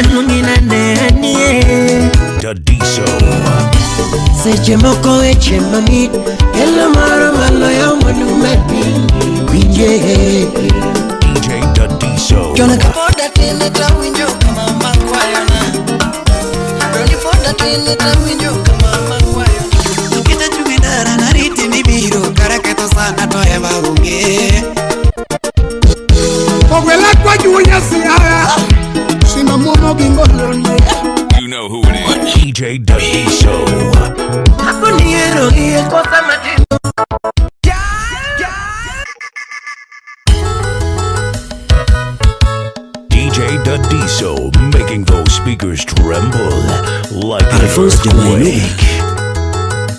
Jahera luongi nade anie. Dadiso. Seche moko weche mamit kelo moro maloyo mwandu mag piny. Winje. DJ Dadiso. Chon ka Pod atin tawinjo ka mama kwayona. Doni pod atin tawinjo ka mama kwayona. Kita chungi dara nariti mibiro kara ketho sana to ema onge. Ogwela kwa junya siaya Simba muomo gi ngolone. You know who it is. DJ Dadiso. Hapo niero gi kosa matin. DJ Dadiso making those speakers tremble like an Alphonse Jamainu. earthquake.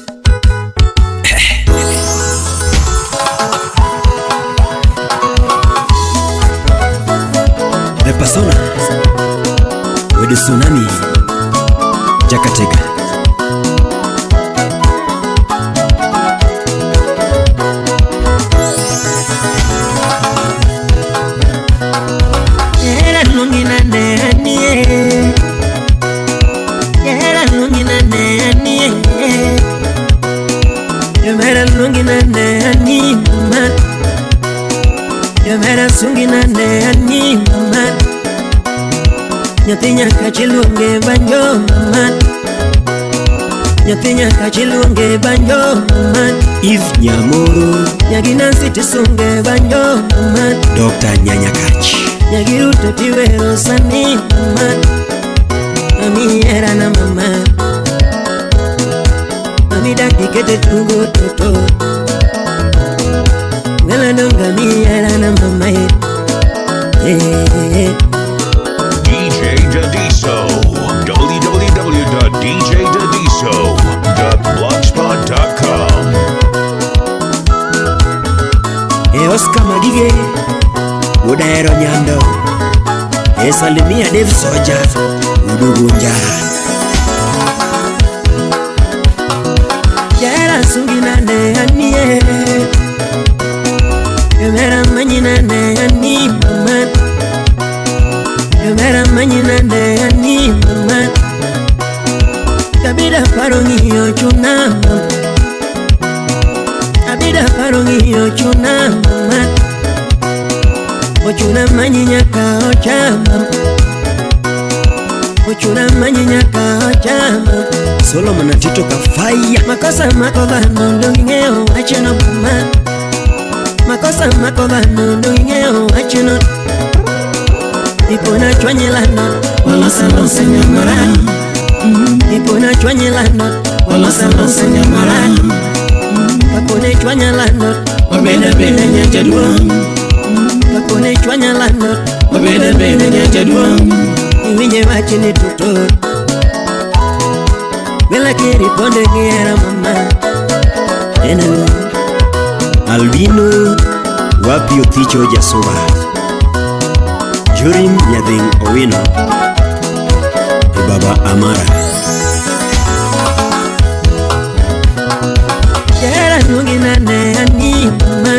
The Persona with the Tsunami Jakatega. Jahera luongi nade anie. Jahera luongi nade anie. Jomera luongi nade ani mama. Jomera sungi nade ani mama. Nyathi nyaka chiluonge banjo mama. Nyathi nyaka chiluonge banjo mama. Eve Nyamoro. Nyagi Nancy tisunge banjo mama. Dr. Nyanyakach. Nyagiruto tiwero sani mama. Mami era na mama. Mami daki kete tugo toto. Ngala donga mi era na mama eh. Eh. DJ Dadiso. www.djdadiso.blogspot.com. E Oscar Magige Wuodahero Nyando. E Salimia Dave Soja Udugunja. Jahera sungi nade anie. Jomera manyi nade ani mama. Jomera manyi nade ani mama. Kabida paro ng'iyo chuna mama. Abida paro ng'iyo chuna mama. Ochuna manyi nyaka ocha mama. Ochuna manyi nyaka ocha mama. Solomon Atito Kafaya. Makosa mako dhano dong ing'eyo wachno mama. Makosa mako dhano dong ing'eyo wachno. Ipona chwanye lano walosa lose nyamara. Ipona chwanye lano walosa lose nyamara. Kapone chwanya lano wabeda beda nyajaduong'. Kapone chwanya lano wabeda beda nyajaduong'. Iwinje wachni toto. Wela keri ponde ng'era mama. Enelo. Albino Wapi Othicho Jasuba. Jorim Nyadhing Owino. E Baba Amara. Jahera luongi nade ani mama.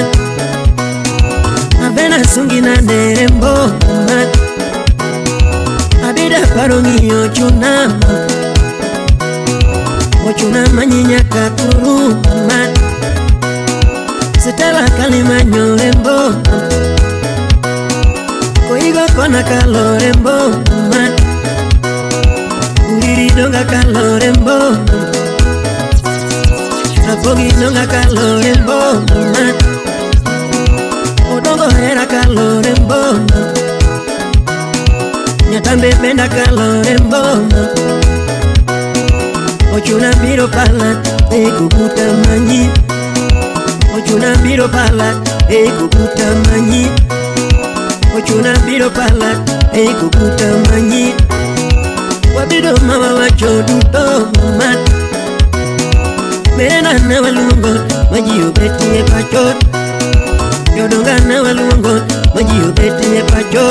Abena sungi nade rembo mama. Abida paro ng'iyo chuna mama. Ochuna manyi nyaka kuru mama. Sitela kalimanyo rembo mama. Koigo kona kalo rembo mama. Uriri donga kalo rembo mama. Rapogi donga kalo rembo mama. Odongo hera kalo rembo mama. Nyatambe benda kalo rembo mama. Ochuna biro pala e kukuta manyi. Ochuna biro pala e kukuta manyi. Ochuna biro pala e kukuta manyi. Wabido mama wacho duto mama. Merena na waluongo maji obetie pacho. Jodonga na waluongo maji obetie pacho.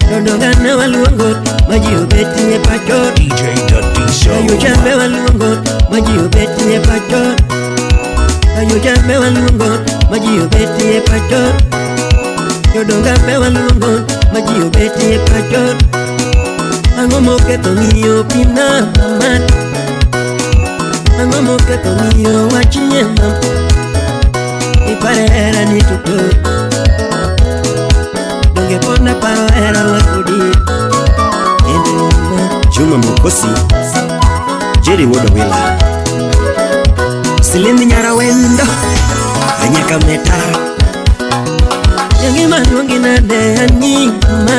Jodonga na waluongo maji obetie pacho. DJ Dadiso. Ayo waluongo maji obetie pacho. Ayo waluongo maji obetie pacho. Jodonga be waluongo maji obetie pacho. Ang'o moketho ng'iyo pimna mama. Ang'o moketho ng'iyo wach nyema. Ipare hera ni tuto. Donge pod naparo hera wa kodi. Juma Mokosi, Jerry Wodowila, Silindi Nyarawendo, Anyaka Meta. Jangima luongi nade ani mama.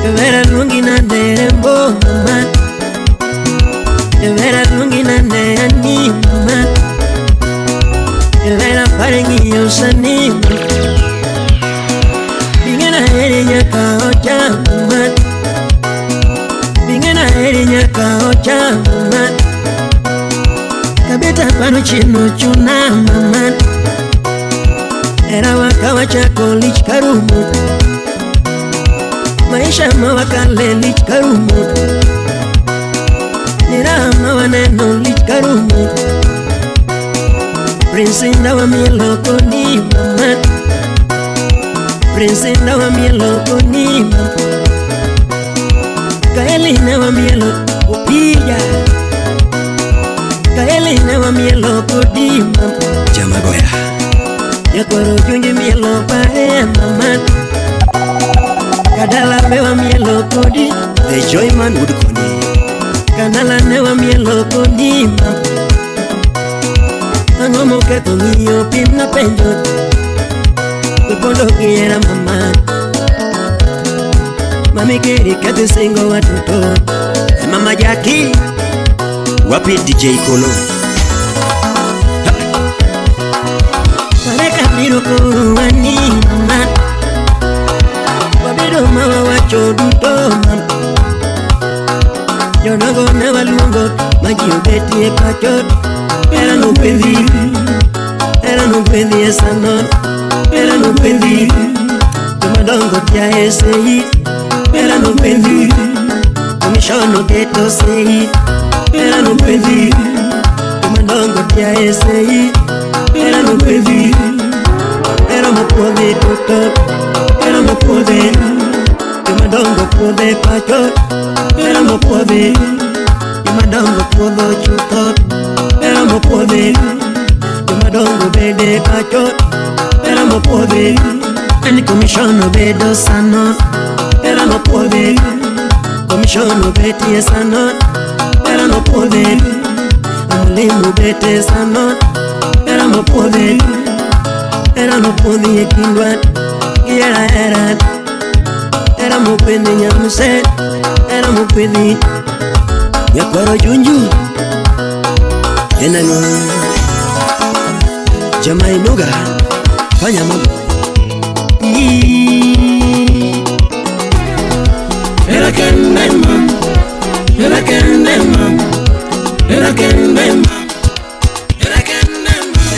Jowera luongi nade rembo mama. Jowera luongi nade ani mama. Jowera pare ng'iyo sani. Bingena heri nyaka ocha mama. Bingena heri nyaka ocha mama. Kabeta pano chino chuna mama. Era wakawachako lich karumo. Maisha mawakale lich karumo. Nira mawaneno lich karumo. Prince ndawa mielo koni mama. Prince ndawa mielo koni mama. Kaeli nawa mielo upija. Kaeli nawa mielo kodi mama. Jamagoya. Yakwaro jungi mielo pare mama. Kadala mewa mielo kodi. The Joyman would koni. Kanala newa mielo kodi mama. Ang'o moketho ng'iyo pimna penjo. Wepondo gi hera mama. Mami keri ketho singo watoto. Mama Jackie, wapi DJ Kolo? Pareka biro koro wani mama. Wabedo mawawacho duto mama. Jodongo ne waluongo ma ji obetie pacho. Hera nogwedhi, hera nogwedhi e sano. Hera nogwedhi, jomadongo tia e sei. Hera nogwedhi, komishon oketo sei. Hera nogwedhi, jomadongo tia e sei. Hera nogwedhi, hera mopuodhi toto. Hera mopuodhi, jomadongo puodhe pacho. Hera mopuodhi, jomadongo puodho chutho. Hera mopuodhi, jomadongo bede pacho. Hera mopuodhi, en komishon obedo sano. Hera mopuodhi, komishon obetie sano. Hera mopuodhi, mwalimu bete sano. Hera mopuodhi, hera mopuodhi e kindwa gi hera hera. Hera mopuodhi nyamuse, hera mopuodhi Nyakwaro Junju. Enang'o? Jamainuga, fanya mambo. Hera kende mam, hera kende mam, hera kende mam, hera kende mam,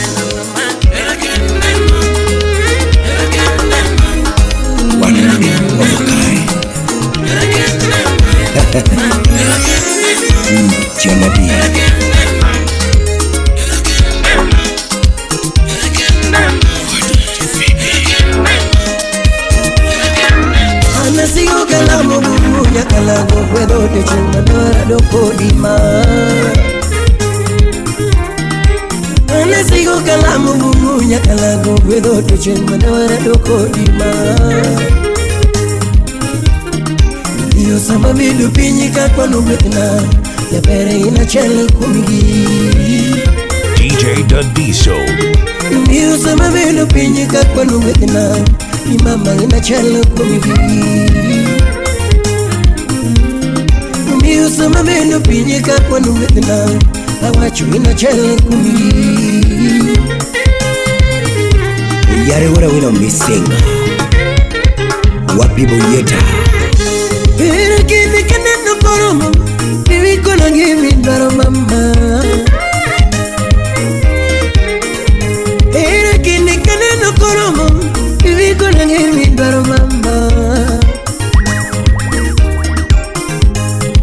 hera kende mam, hera kende mam. Wanami Ofakai. Hera kende mam, hera kende mam, Jamabi. hera kende mam, hera kende mam, hera kende mam, hera kende mam. Anasigo kalamo gunya kalago kwedo te chengadora do kodima. Anasigo kalamo gunya kalago kwedo te chengadora do kodima. Iyo sama bidu pinyi kakwa nubetna Japere ina chele kumigi. DJ Dadiso. Iyo sama bidu pinyi kakwa nubetna Mama ina chele kumigi. Iyo sama bidu pinyi kakwa nubetna Awacho ina chele kumigi. Yare wora wino missing. Wapi boyeta. Pero kini kaneno koromo, bibi kono gimi dwaro mama. Pero kini kaneno koromo, bibi kono gimi dwaro mama.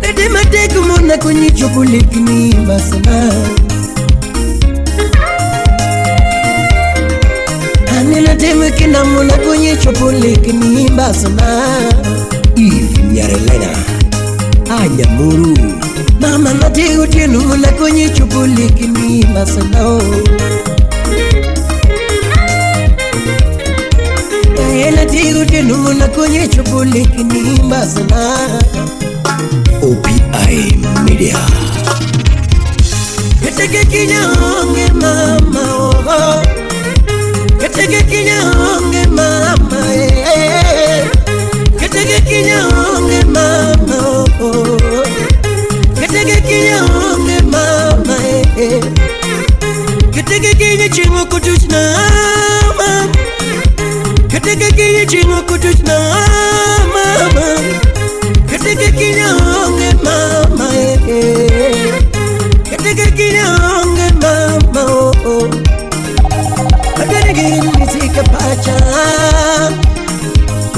Nade matek mona konyicho kulikni masana. Anena teme kina mona konyicho kulikni masana. Eve Nyarelena. Kanyamuru. Mama nati otieno nakonyi chopo lekni masana. Nati otieno nakonyi chopo lekni masana. OPI Media. Keteke kinyonge mama oh. Keteke kinyonge mama eh. Keteke kinyonge mama oh. Keteke kinyonge mama eh. Keteke kinye chingo kutuchna mama. Keteke kinye chingo kutuchna mama. Keteke kinyonge mama eh. Keteke kinyonge mama oh. Madweni nisika pacha.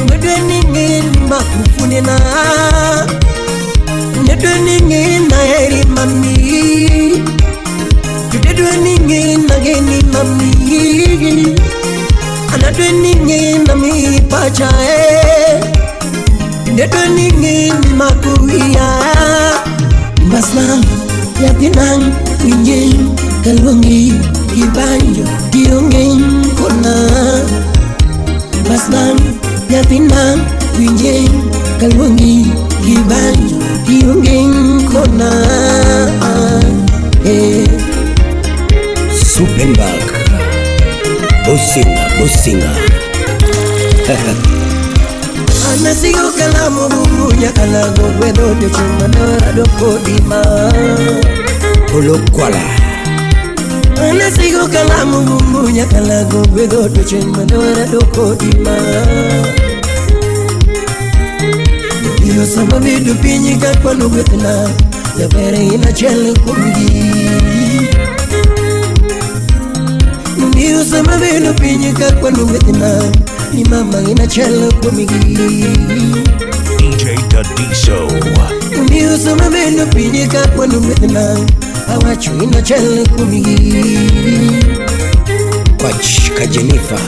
Madweni ngini makufune na. Nedweni ngini na heri mami. Tudedweni ngini na geni mami. Anadweni ngini na mi pacha eh. Nedweni ngini makuia. Basna yatinang winje kalwangi kibanjo diongen kona. Basna yatinang winje kalwangi kibanjo diongen kona. Eh. Suppenberg. Bosinga Bosinga. Anasigo kalamu bunya kalago wedo de chumana doko dima. Polokwala. Anasigo kalamu bunya kalago wedo de chumana doko dima. Iyo sababu du pinyi kakwa nugwetna ya bere ina chele kumgi. Iyo sababu du pinyi kakwa nugwetna ni mama ina chele kumgi. DJ Tadiso. Iyo sababu du pinyi kakwa nugwetna awacho ina chele kumgi. Kwach ka Jennifer.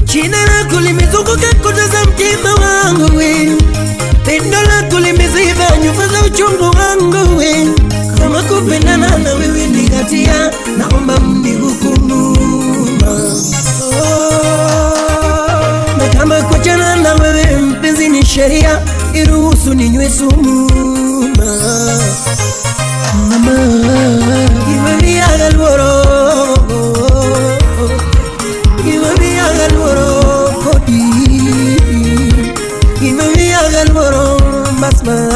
Jina lako limezunguka kuta za mtima wangu we. Pendo lako limeziba nyufa za uchungu wangu we. Kama kupendana na wewe ni hatia, naomba mnihukumu. Na kama kuachana na wewe mpenzi ni sheria, iruhusu ninywe sumu. Mama, imami agalworo. Imami agalworo kodi. Imami agalworo masma.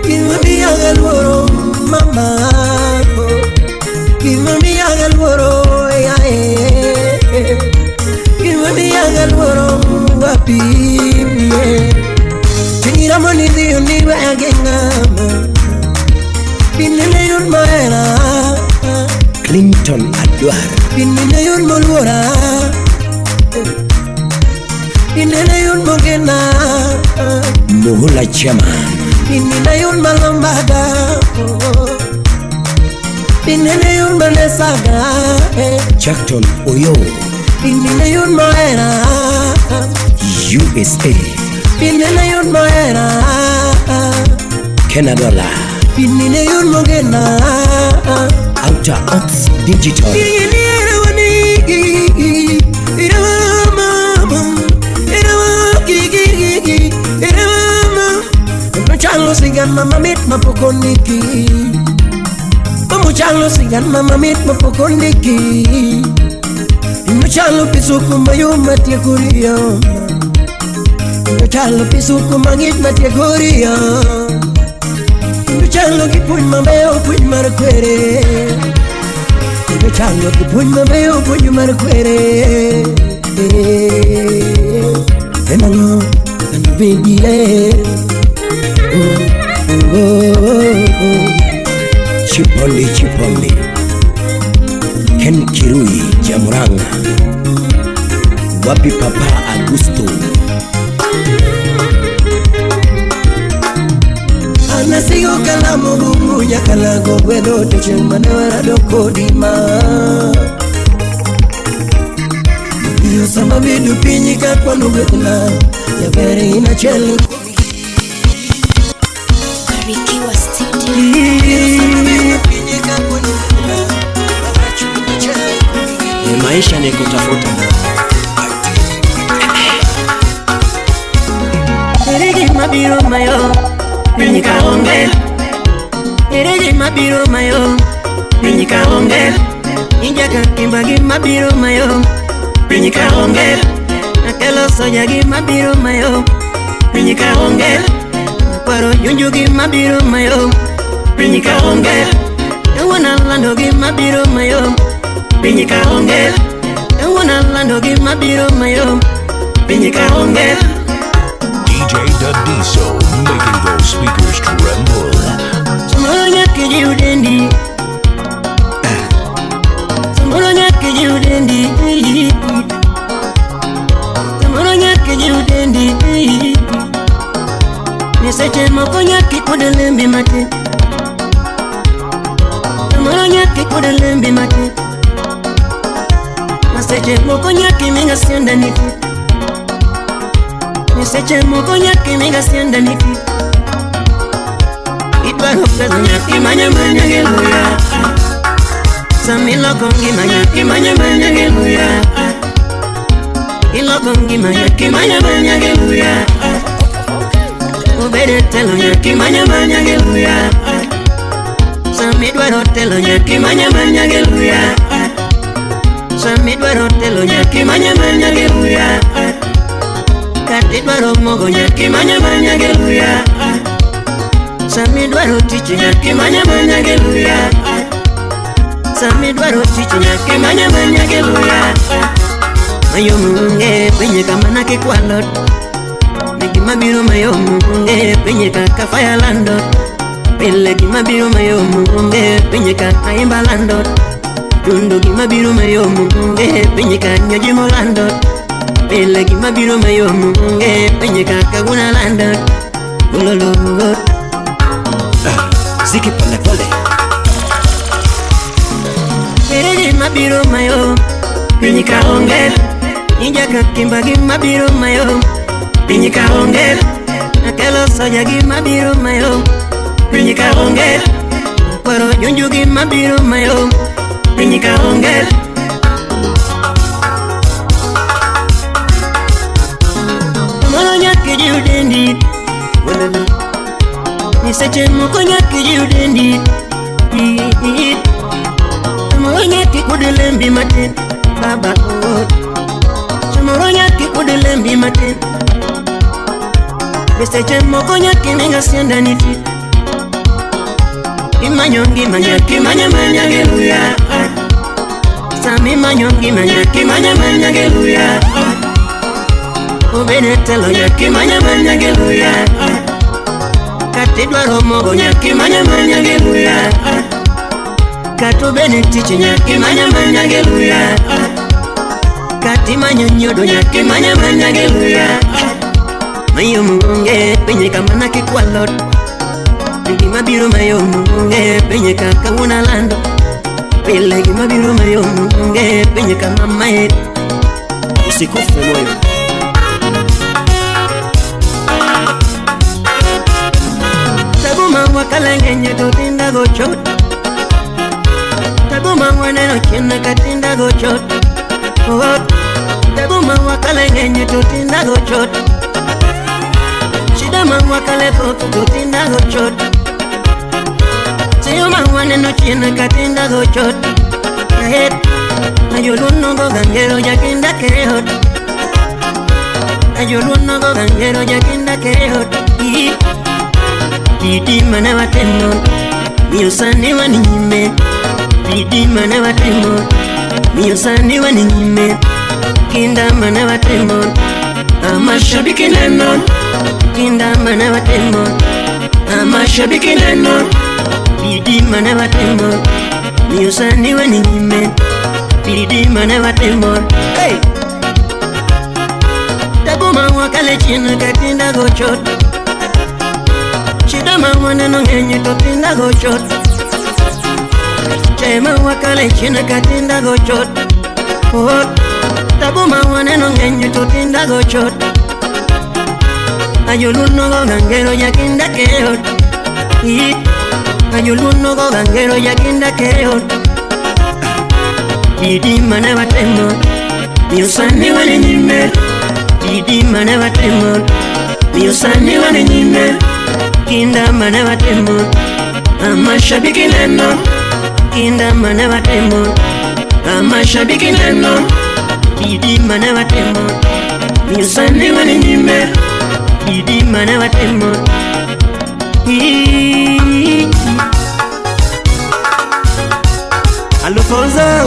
Imami agalworo mama. Imami agalworo ya eh. Imami agalworo wapi mie. Tingira moni diyo ni wagenga. Binene yun maera. Clinton Adwar. Binene yun molwora. Binene yun mogena. Muhula Chairman. Binene yun malombaga. Binene yun manesaga. Jackton Oyo. Binene yun maera. USA. Binene yun maera. Canada. Binene yun mogena. Outer Ops Digital. Chalo sigan mama mit mapokoniki. Mamu chalo sigan mama mit mapokoniki. Chalo pisuku mayu matia kuria. Chalo pisuku mangit matia kuria. Chalo kipuny mabeo puny mar kwere. Chalo kipuny mabeo puny mar kwere. Enango anubedie. Oh, oh, oh, oh. Chipondi Chipondi. Ken Kirui Jamuranga. Wapi Papa Augusto. Anasigo kalamu bumunya kalago gwedo tuchemane doko dima. Iyo sama bidu pinyi kakwa nugwetna ya bere ina chele. Maisha ni kutafuta. Ere gima biro mayo piny ka onge. Ere gima biro mayo piny ka onge. Injaka kimba gima biro mayo piny ka onge. Akelo soja gima biro mayo piny ka onge. Kwaro junju gima biro mayo piny ka onge. Kawuono alando gima biro mayo piny ka onge. Kawuono alando gima biro mayo piny ka onge. DJ Dadiso, making those speakers tremble. Samoro nyaka ijiw dendi. Samoro nyaka ijiw dendi. Samoro nyaka ijiw dendi. Ni seche moko nyaka ikud lembi matin. Samoro nyaka ikud lembi matin. Ma seche moko nyaka imi ng'asienda nitie. Ni seche moko nyaka imi ng'asienda nitie. Idwaro pesa nyaka imany amanya gi luya. Sama iloko ngima nyaka imany amanya gi luya. Iloko ngima nyaka imany amanya gi luya. Obed e telo nyaka imany amanya gi luya. Sama idwaro telo nyaka imany amanya gi luya. Sama idwaro telo nyaka imany amanya gi luya. Kata idwaro mogo nyaka imany amanya gi luya. Sama idwaro tich nyaka imany amanya gi luya. Sama idwaro tich nyaka imany amanya gi luya. Mayom onge piny ka mana kikwalo. Ni gima biro mayom onge piny ka ka fire lando. Pile gima biro mayom onge piny ka aimba lando. Dundo gima biro mayom onge piny ka nyojimo lando. Pile gima biro mayom onge piny ka kaguna lando. Ulolo. Ziki pole pole. Ere gima biro mayo piny ka onge. Injaka kimba gima biro mayo piny ka onge. Akelo soja gima biro mayo piny ka onge. Kwaro junju gima biro mayo piny ka onge. Samoro nyaka ijiw dendi. Wololo. Ni seche moko nyaka ijiw dendi. Samoro nyaka ikud lembi matin baba oh. Samoro nyaka ikud lembi matin. Be seche moko nyaka imi ng'asienda nitie. Imanyo ngima nyaka imany amanya gi luya. Sama imanyo ngima nyaka imany amanya gi luya. Obed e telo nyaka imany amanya gi luya. Kata idwaro mogo nyaka imany amanya gi luya. Kata obed e tich nyaka imany amanya gi luya. Kata imanyo nyodo nyaka imany amanya gi luya. Mayom onge piny ka mana kikwalo. Gima biro mayom onge piny ka kawuono alando. Pile gima biro mayom onge piny ka mama e. Usikufe moyo. Taguma wakaleng'enye to tinda go chot. Taguma waneno chien ka tinda go chot. Oh, taguma wakaleng'enye to tinda go chot. Shida ma wakale koko to tinda go chot. Tiyo ma waneno chien ka tinda go chot. Ahet, ayoluno go gangero jakinda keot. Ayoluno go gangero jakinda keot. Bidii mane watimo miyo sani wan nyime. Bidii mane watimo miyo sani wan nyime. Kinda mane watimo amashabiki neno. Kinda mane watimo amashabiki neno. Bidii mane watimo miyo sani wan nyime. Bidii mane watimo. Hey! Taguma wakale chien katinda go chot. Shida ma waneno ng'eny to tinda go chot. Chema wakale chien katinda go chot. Oh, tabu ma waneno ng'eny to tinda go chot. Ayoluno go gangero jakinda keot. Ayoluno go gangero jakinda keot. Bidii mane watimo miyo sani wan e nyime. Bidii mane watimo miyo sani wan e nyime. Kinda mane watimo mashabiki neno. Kinda mane watimo mashabiki neno. Bidii mane watimo miyo sani wan e nyime. Bidii mane watimo. Alufoza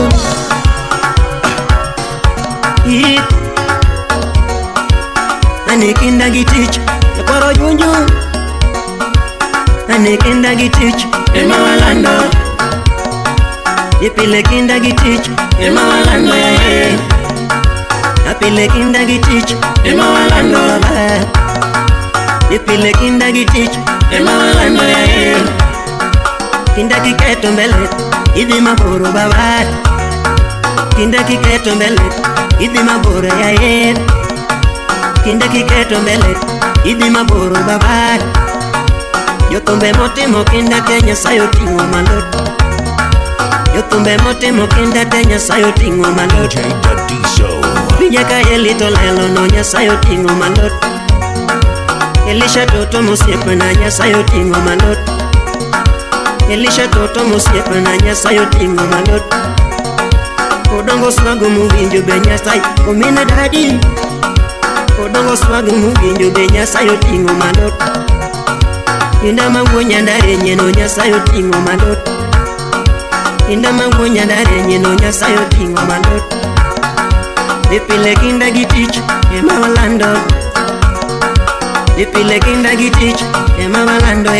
Ane kinda gi tich Kwaro junju. Ane kinda gi tich ema walando. Ipile kinda gi tich ema walando. Apile kinda gi tich ema walando. Ipile kinda gi tich ema walando. Kinda kiketo mbele idhi mabor baba. Kinda kiketo mbele idhi mabor yaye. Kinda kiketo mbele idhi mabor baba. Jothumbe motimo kinda te Nyasaye oting'o malo. Jothumbe motimo kinda te Nyasaye oting'o malo. DJ Dadiso. Winja ka Eli to lelo no Nyasaye oting'o malo. Elisha toto mosiepna Nyasaye oting'o malo. Elisha toto mosiepna Nyasaye oting'o malo. Odongo swago mowinjo be Nyasaye omina dadi. Odongo swago mowinjo be Nyasaye oting'o malo. Inda mango nyandare nyeno Nyasaye oting'o malo. Inda mango nyandare nyeno Nyasaye oting'o malo. Ipile kinda gi tich ema walando. Ipile kinda gi tich ema walando.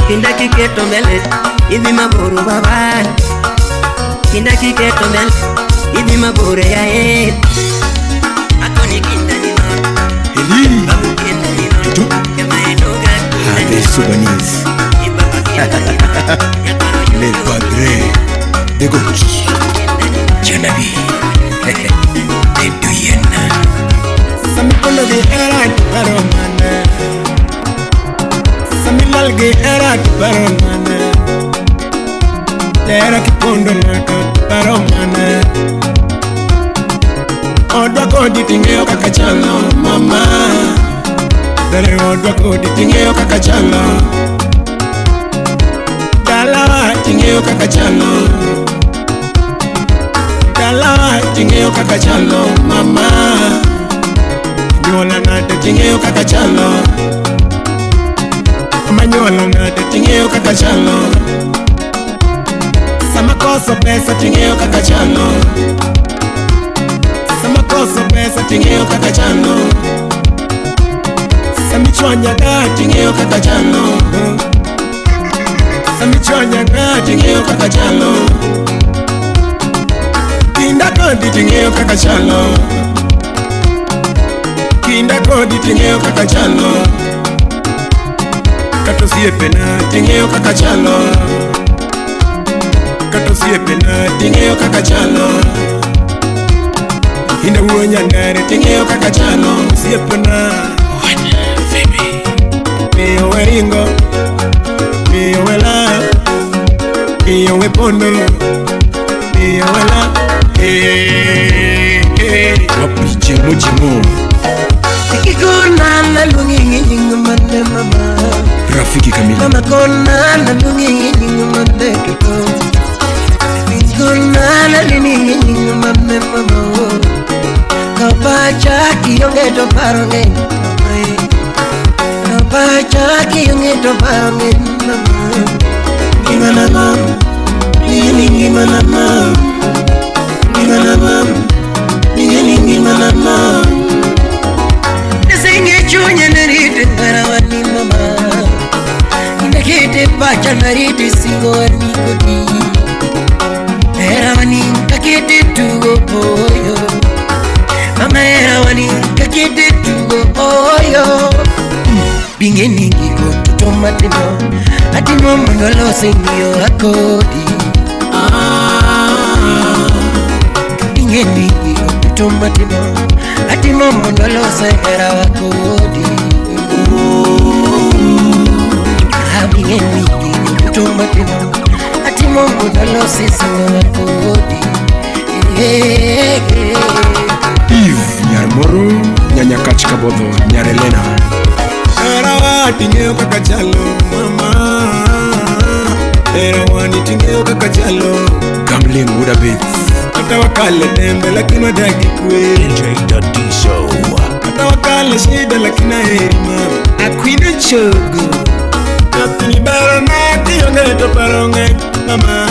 Kinda kiketo mbele idhi mabor baba. Kinda kiketo mbele idhi mabor yaye. Akoni kinda ni no. Eli. Babu kinda ni no. Ema enoga kinda ni Des no. Soubanese. Ibaba kinda ni no. Yakwaro Les junju. padres de gauche. Janabi. The Doyen. Sami pondo gi hera kiparo mane. Sami lal gi hera kiparo mane. Jahera kipondo naka kiparo mane. Odwa kodi ting'eyo kaka chalo mama. Dere odwa kodi ting'eyo kaka chalo. Dalawa ting'eyo kaka chalo. Dalawa ting'eyo kaka chalo mama. Nyuola nade ting'eyo kaka chalo. Mama nyuola nade ting'eyo kaka chalo. Sama koso pesa ting'eyo kaka chalo. Sama koso pesa ting'eyo kaka chalo. Samichwanya ga ting'eyo kaka chalo. Samichwanya ga ting'eyo kaka chalo. Kinda kodi ting'eyo kaka chalo. Kinda kodi ting'eyo kaka chalo. Kata osiepena ting'eyo kaka chalo. Kata osiepena ting'eyo kaka chalo. Inda wuo nyandere ting'eyo kaka chalo. Osiepena miyo we ringo, miyo we la, miyo we pondo, miyo we la. Hey, hey. Wapi Jemo Jemo. Kikona na luongi nying mane mama. Rafiki Kamili. Mama kona na luongi nying mane toto. Kikona na luongi nying mane mama. Kapacha kionge to paro ng'eny mama. Kapacha kionge to paro ng'eny mama. Ngima na mama, ni ngima na mama. Ngima na mama, ni ngima na mama. Nisinge chunya nariti ngarawani mama. Indakete pacha nariti singo anikodi. Erawani kakete tugo oyo. Mama erawani kakete tugo oyo. Bingeni gigo tuto matimo. Atimo mondo alose ng'iyo akodi. Bingeni gigo tuto matimo. Atimo mondo alose hera wakodi. Bingeni gigo tuto matimo. Atimo mondo alose singo wakodi. Eve Nyarmoro, Nyanyakach Kabodho, Nyarelena. Herawa ting'eyo kaka chalo mama. Herawa ni ting'eyo kaka chalo. Gamling Wudabits. Kata wakale tembe lakini wadagi kwe. DJ Dadiso. Kata wakale shida lakini aheri mama. Akwino chogo. Nyathini berna kionge to paro ng'eny mama.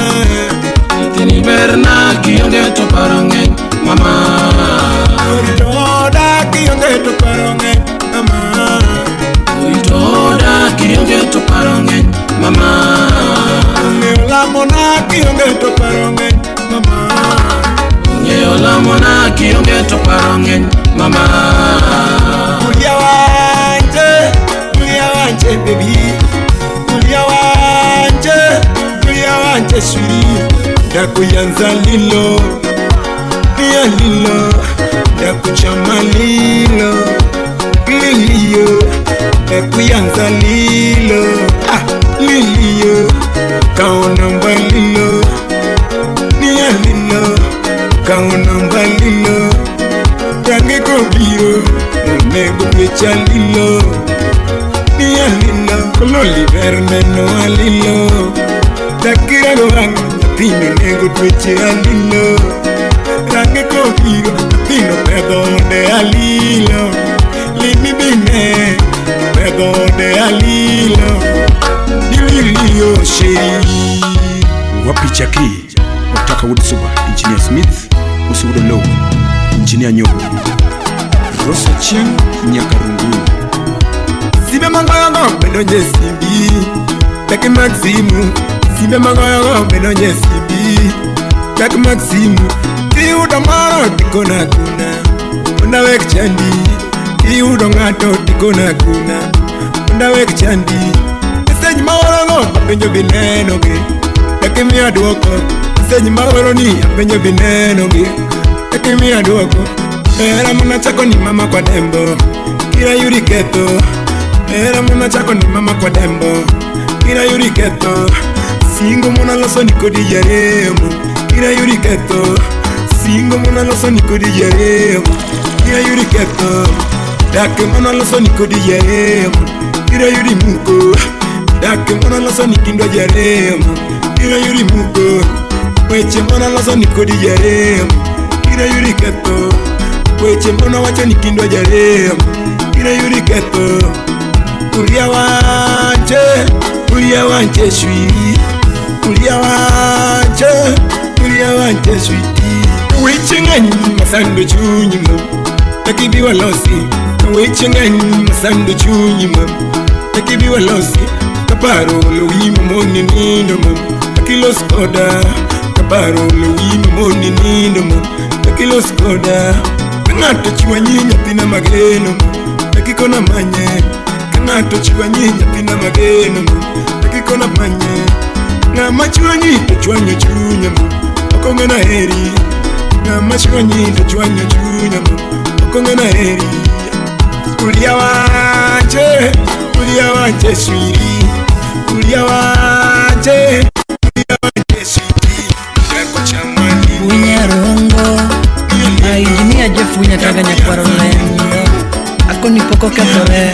Nyathini berna kionge to paro ng'eny mama. Orito oda kionge to paro ng'eny mama. Orito oda kionge to paro ng'eny mama. Ong'eyo lamona kionge to paro ng'eny mama. Ong'eyo lamona kionge to paro ng'eny mama. Kulia wanje baby. Kulia wanje sweetie. Ndakuyanza lilo, nia lilo. Ndakuchama lilo, lilio. Ndakuyanza lilo, ah lilio. Kaona mbalilo, nia lilo. Kaona mbalilo. Rangi kobiro, onego twecha lilo. Nia lilo, kololi ber neno alilo. Dakirago wang' nyathino nego tweche alilo. Range kobiro, nyathino pedho ode alilo. Limi bine, pedho ode alilo. Dililio sheri. Wapi Chaki, Otaka Wood Suba, Engineer Smith, Osudo Low, Engineer Nyogo. Rosa Chieng, Nyakarungu. Simbe mangoyogo bedo nyesimbi. Tek Maximu. Simbe mangoyogo bedo nyesimbi. Tek Maximu. Kiyudo moro tikona kuna. Onda wek chandi. Kiyudo ng'ato tikona kuna. Onda wek chandi. Message maorogo apenjo binenogi. Tek imiya duoko. Message maoro ni apenjo binenogi. Tek imiya duoko. Hera mana chako ni mama kwa dembo. Kira yuri ketho. Hera mana chako ni mama kwa dembo. Kira yuri ketho. Singo mona loso ni kodi jaremo. Kira yuri ketho. Singo mona loso ni kodi jaremo. Kira yuri ketho. Dak mona loso ni kodi jaremo. Kira yuri muko. Dak mona loso ni kindo jaremo. Kira yuri muko. Weche mona loso ni kodi jaremo. Kira yuri ketho. Weche mona wacho ni kindo jaremo. Kira yuri ketho. Kulia wanje sweetie. Kulia wanje sweetie. Weche ng'eny masando chunyi ma. Takibi walosi. Weche ng'eny masando chunyi ma. Takibi walosi. Kaparo lowi mamoni nindo ma. Takilos koda. Kaparo lowi mamoni nindo ma. Takilos koda. Ng'ato chwanyi nyathina mageno ma. Takikona manye. Ng'ato chwanyi nyathina mageno ma. Takikona manye. Ng'ama chwanyi to chwanyo chunya ma. Ok ong'e heri. Ng'ama chwanyi to chwanyo chunya ma. Ok ong'e heri. Kulia wanje sweetie. Kulia wanje sweetie. Winyarongo. Engineer Jeff Winyakaga nyakwaro lendo. Akoni poko kethore.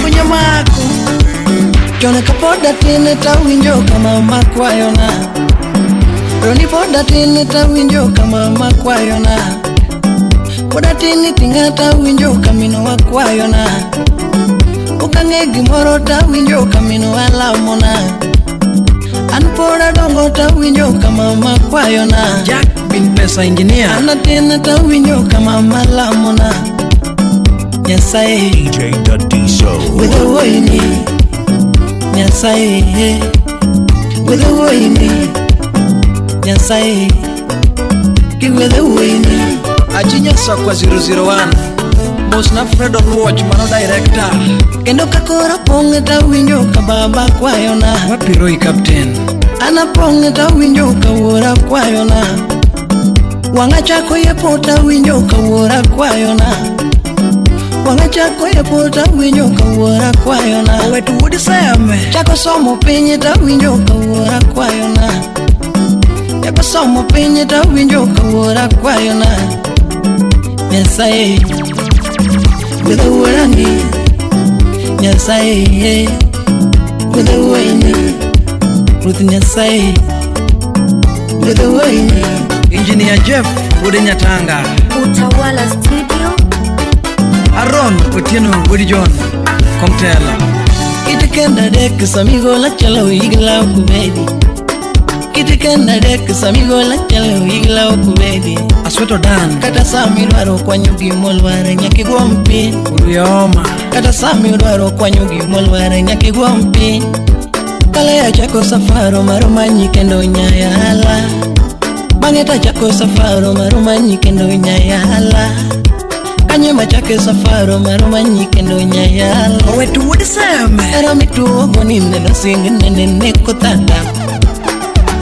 Kunyamako. Chon kapoda tin tawinjo kama mama kwayona. Roni poda tin tawinjo kama mama kwayona. Poda tin tinga tawinjo kamino wakwayona. Okang'e gimoro tawinjo kamino walamona. An poda dongo tawinjo kama mama kwayona. Jack bin pesa engineer. An atin tawinjo kama mama lamona. Nyasaye DJ Dadiso. Gwedho wuoyini. Nyasaye gwedho wuoyini. Nyasaye kigwedho wuoyini. Achinya Sakwa 001. Mosna Fred Oluoch mano director. Kendo ka koro pong' tawinjo ka baba kwayona. Wapi Roy captain. An apong' tawinjo ka wuora kwayona. Wang'a chako yepo tawinjo ka wuora kwayona. Wang'a chako yepo tawinjo ka wuora kwayona. Oweto wuod Seme. Chako somo piny tawinjo ka wuora kwayona. Chako somo piny to awinjo ka wuora kwayona. Nyasaye gwedha wuorani. Nyasaye gwedha wuoyini. Ruoth Nyasaye gwedha wuoyini. Engineer Jeff wuod Nyatanga. Utawala Studio. Aaron Otieno wuod John Komtela. Kiti kenda dek samigola chalo igla okubedi. Kiti kenda dek samigola chalo igla okubedi. Asweto Dan. Kata sami dwaro kwanyo gimolware nyaka iguom pi. Uyoma. Kata sami dwaro kwanyo gimolware nyaka iguom pi. Kale achako safaro mar manyi kendo nyayala. Bang'e tachako safaro mar manyi kendo nyayala. Kanye machake safaro mar manyi kendo nyayala. Owetu wuod Seme. Hera mituogo ni neno sing nene neko thada.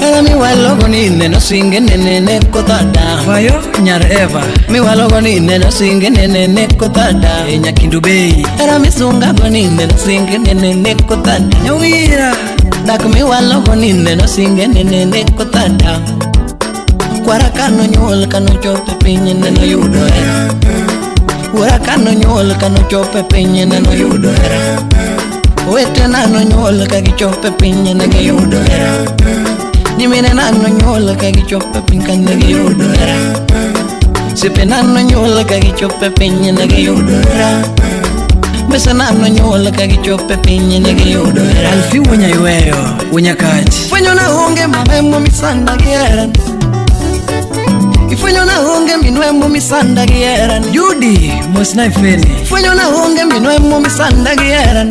Hera miwalogo ni neno sing nene neko thada. Fayo nyar Eva. Miwalogo ni neno sing nene neko thada. E Nyakindu Bay. Hera misungago ni neno sing nene neko thada. Nyawira. Dak miwalogo ni neno sing nene neko thada. Kwara kano nyuol kano chope piny neno yudo hera. Wuora kano nyuol kano chope piny neno yudo hera. Owetena nonyuol ka gichopo e piny ne giyudo hera. Nyiminena nonyuol ka gichopo e piny ka ne giyudo hera. Osiepena nonyuol ka gichopo e piny ne giyudo hera. Mbesena nonyuol ka gichopo e piny ne giyudo hera. Alfi wuonyayweyo wuonyakach. Ifwenyo na onge mama misanda gi hera. Ifwenyo na onge minwa misanda gi hera. Judy mosna ifeni. Ifwenyo na onge minwa misanda gi hera.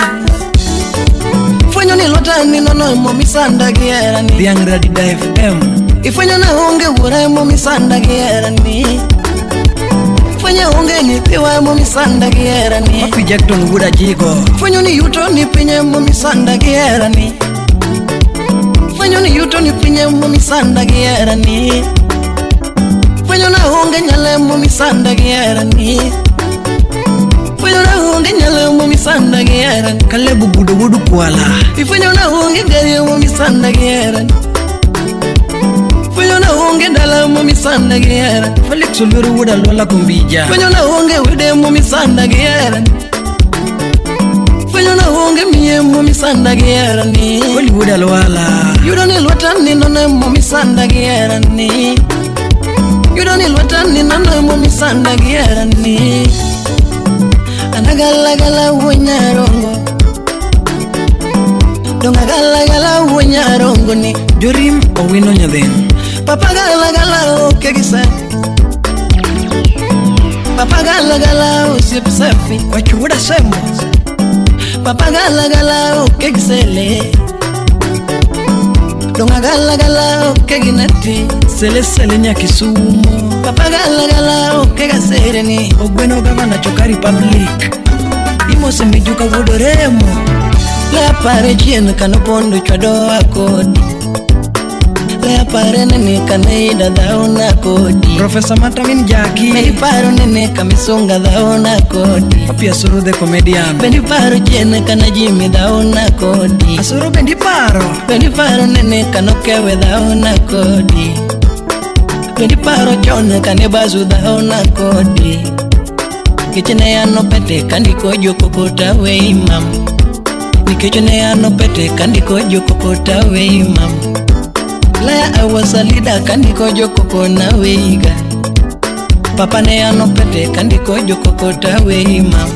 Ifwenyo ni lwetani nono misanda gi hera. Dhiang' Radida FM. Ifwenyo na onge wuora misanda gi hera. Ifwenyo onge nyithiwa misanda gi hera. Papi Jackton wuod Ajigo. Ifwenyo ni yuto ni piny misanda gi hera. Ifwenyo ni yuto ni piny misanda gi hera. Ifwenyo na onge nyalo misanda gi hera. Ifwenyo na onge nyalo misanda gi hera. Kalebu Budo wuod Kwala. Ifwenyo na onge gari misanda gi hera. Ifwenyo na onge dala misanda gi hera. Felix Oluoro wuod Alwala Kombija. Ifwenyo na onge wede misanda gi hera. Ifwenyo na onge miye misanda gi hera. Oli wuod Alwala. Yudo ni lwetani nono misanda gi hera. Yudo ni lwetani nono misanda gi hera. Anagalagala wuonyarongo. Dongagalagala wuonyarongo ni. Jorim Owino Nyadhin. Papa galagala oke gi se. Papa galagala osiep safi. Wach wuod Asembo. Papa galagala oke gi sele. Dongagalagala oke gi neti. Sele sele Nyakisumo. Papa galagala oke ga sereni. Ogweno gavana Choka Republic. Imose Mijuka wuod Oremo. Le apare chien kanopondo chwado akodi. Le apare nene kane ida dhaona kodi. Professor Matamin Jaki. Bendi paro nene kamisunga dhaona kodi. Papi Asuru the comedian. Bendi paro chien kana Jimmy dhaona kodi. Asuru bendi paro. Bendi paro nene kanokewe dhaona kodi. Bendi paro chon kane bazu dhaona kodi. Nikech ne an opete kandiko jokoko tawe imam. Nikech ne an opete kandiko jokoko tawe imam. Laya I was a leader kandiko jokoko na weiga. Papa ne an opete kandiko jokoko tawe imam.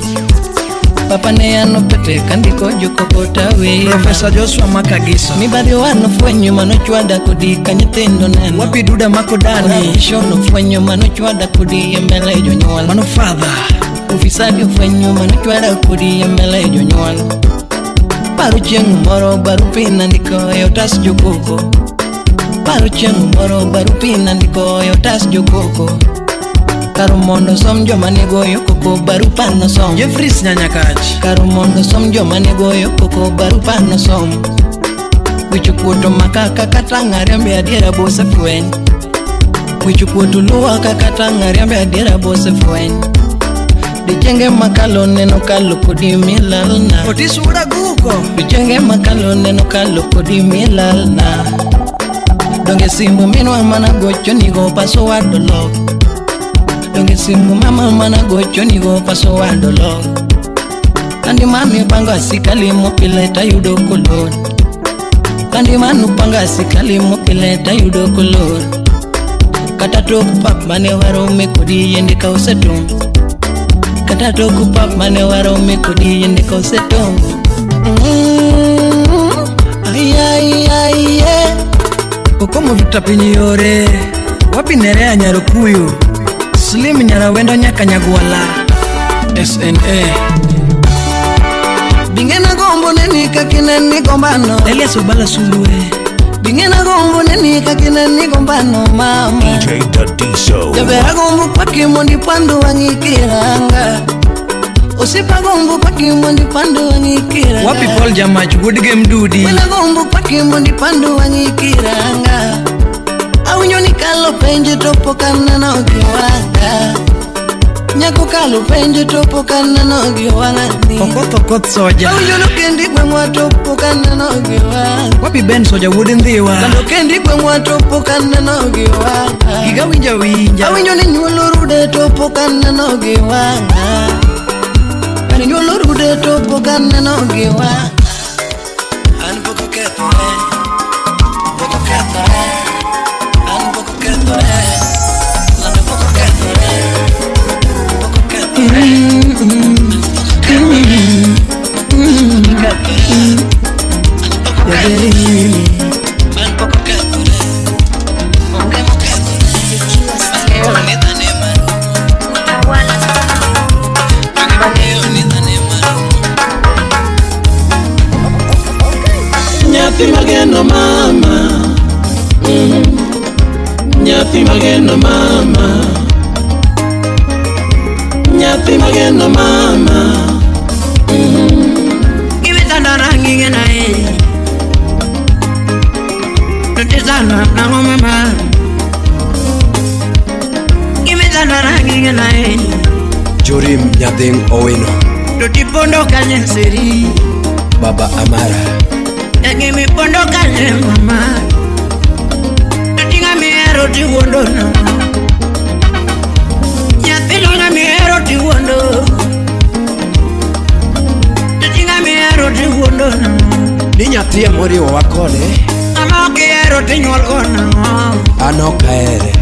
Papa ne an opete kandiko jokoko tawe imam. Professor Joshua Makagiso. Mibadhi wanofwenyo manochwada kodi ka nyithindo neno. Wapi Duda Makodani. Corruption ofwenyo manochwada kodi e mbele jonyuol. Mano father. Ufisadi ofwenyo manochwada kodi e mbele jonyuol. Paro chieng' moro barupe nandiko e otas jokoko. Paro chieng' moro barupe nandiko e otas jokoko. Kar mondo som joma ne goyo koko barupa nosom. Jeffries Nyanyakach. Kar mondo som joma ne goyo koko barupa nosom. Wich kuot omaka kaka tang' ariambe adiera bosefweny. Wich kuot luwa kaka tang' ariambe adiera bosefweny. Dichenge makalo neno kalo kodi milalna. Otis wuod Aguko. Dichenge makalo neno kalo kodi milalna. Donge simbu minwa mana gocho nigo paso wadolok. Donge simbu mama mana gocho nigo paso wadolok. Kandi mami panga sikali mopile tayudo kolor. Kandi manu panga sikali mopile tayudo kolor. Kata tok pap mane warome kodi yende ka osetung. Kata tok pap mane warome kodi yende ka osetung. Ay ay ay ay. Kokomo Victor Pinyore, wapi Nerea Nyarukuyu, Slim Nyarawendo nyaka Nyagwala, SNA. Bingena gombo neni kakine ni gombano. Elias Obala Sulwe. Bingena gombo neni kakine ni gombano mama. DJ Dadiso. Jabera gombo kwaki mondi pandu wangikiranga. Osipa gombo kwaki mondi pandu wangikiranga. Wapi Paul Jamach wood game dudi. Wena gombo kwaki mondi pandu wangikiranga. Awinyo ni kalo penje topo kaneno giwanga. Nyako kalo penje topo kaneno giwanga. Okoth Okoth Soja. Awinyo no kendi gweng'wa topo kaneno giwanga. Wapi Ben Soja wuod Ndhiwa. Kando kendi gweng'wa topo kaneno giwanga. Giga winja winja. Awinyo ni nyuolo rude topo kaneno giwanga. Kani nyuolo rude topo kaneno giwanga. An pok okethore, pok okethore. An pok okethore, lando pok okethore, pok okethore. An pok okethore, onge mokethore. Ang'eyo ni dhane marumo, ang'eyo ni dhane marumo. Nyathi mageno mama, nyathi mageno mama, nyathi mageno mama. Gimitanda rangi na e, Notizana nango mama. Gimitanda rangi na e, Jorim Nyathing Owino, Totipondo kanye seri, Baba Amara. Gimipondo kanye mama. Totinga miero tiwondo no. Nyathino nga miero tiwondo. Totinga miero tiwondo no. Ni nyathi emoriwowa kode. Ng'ama ok ihero tinyuol go nang'o? An ok ahere.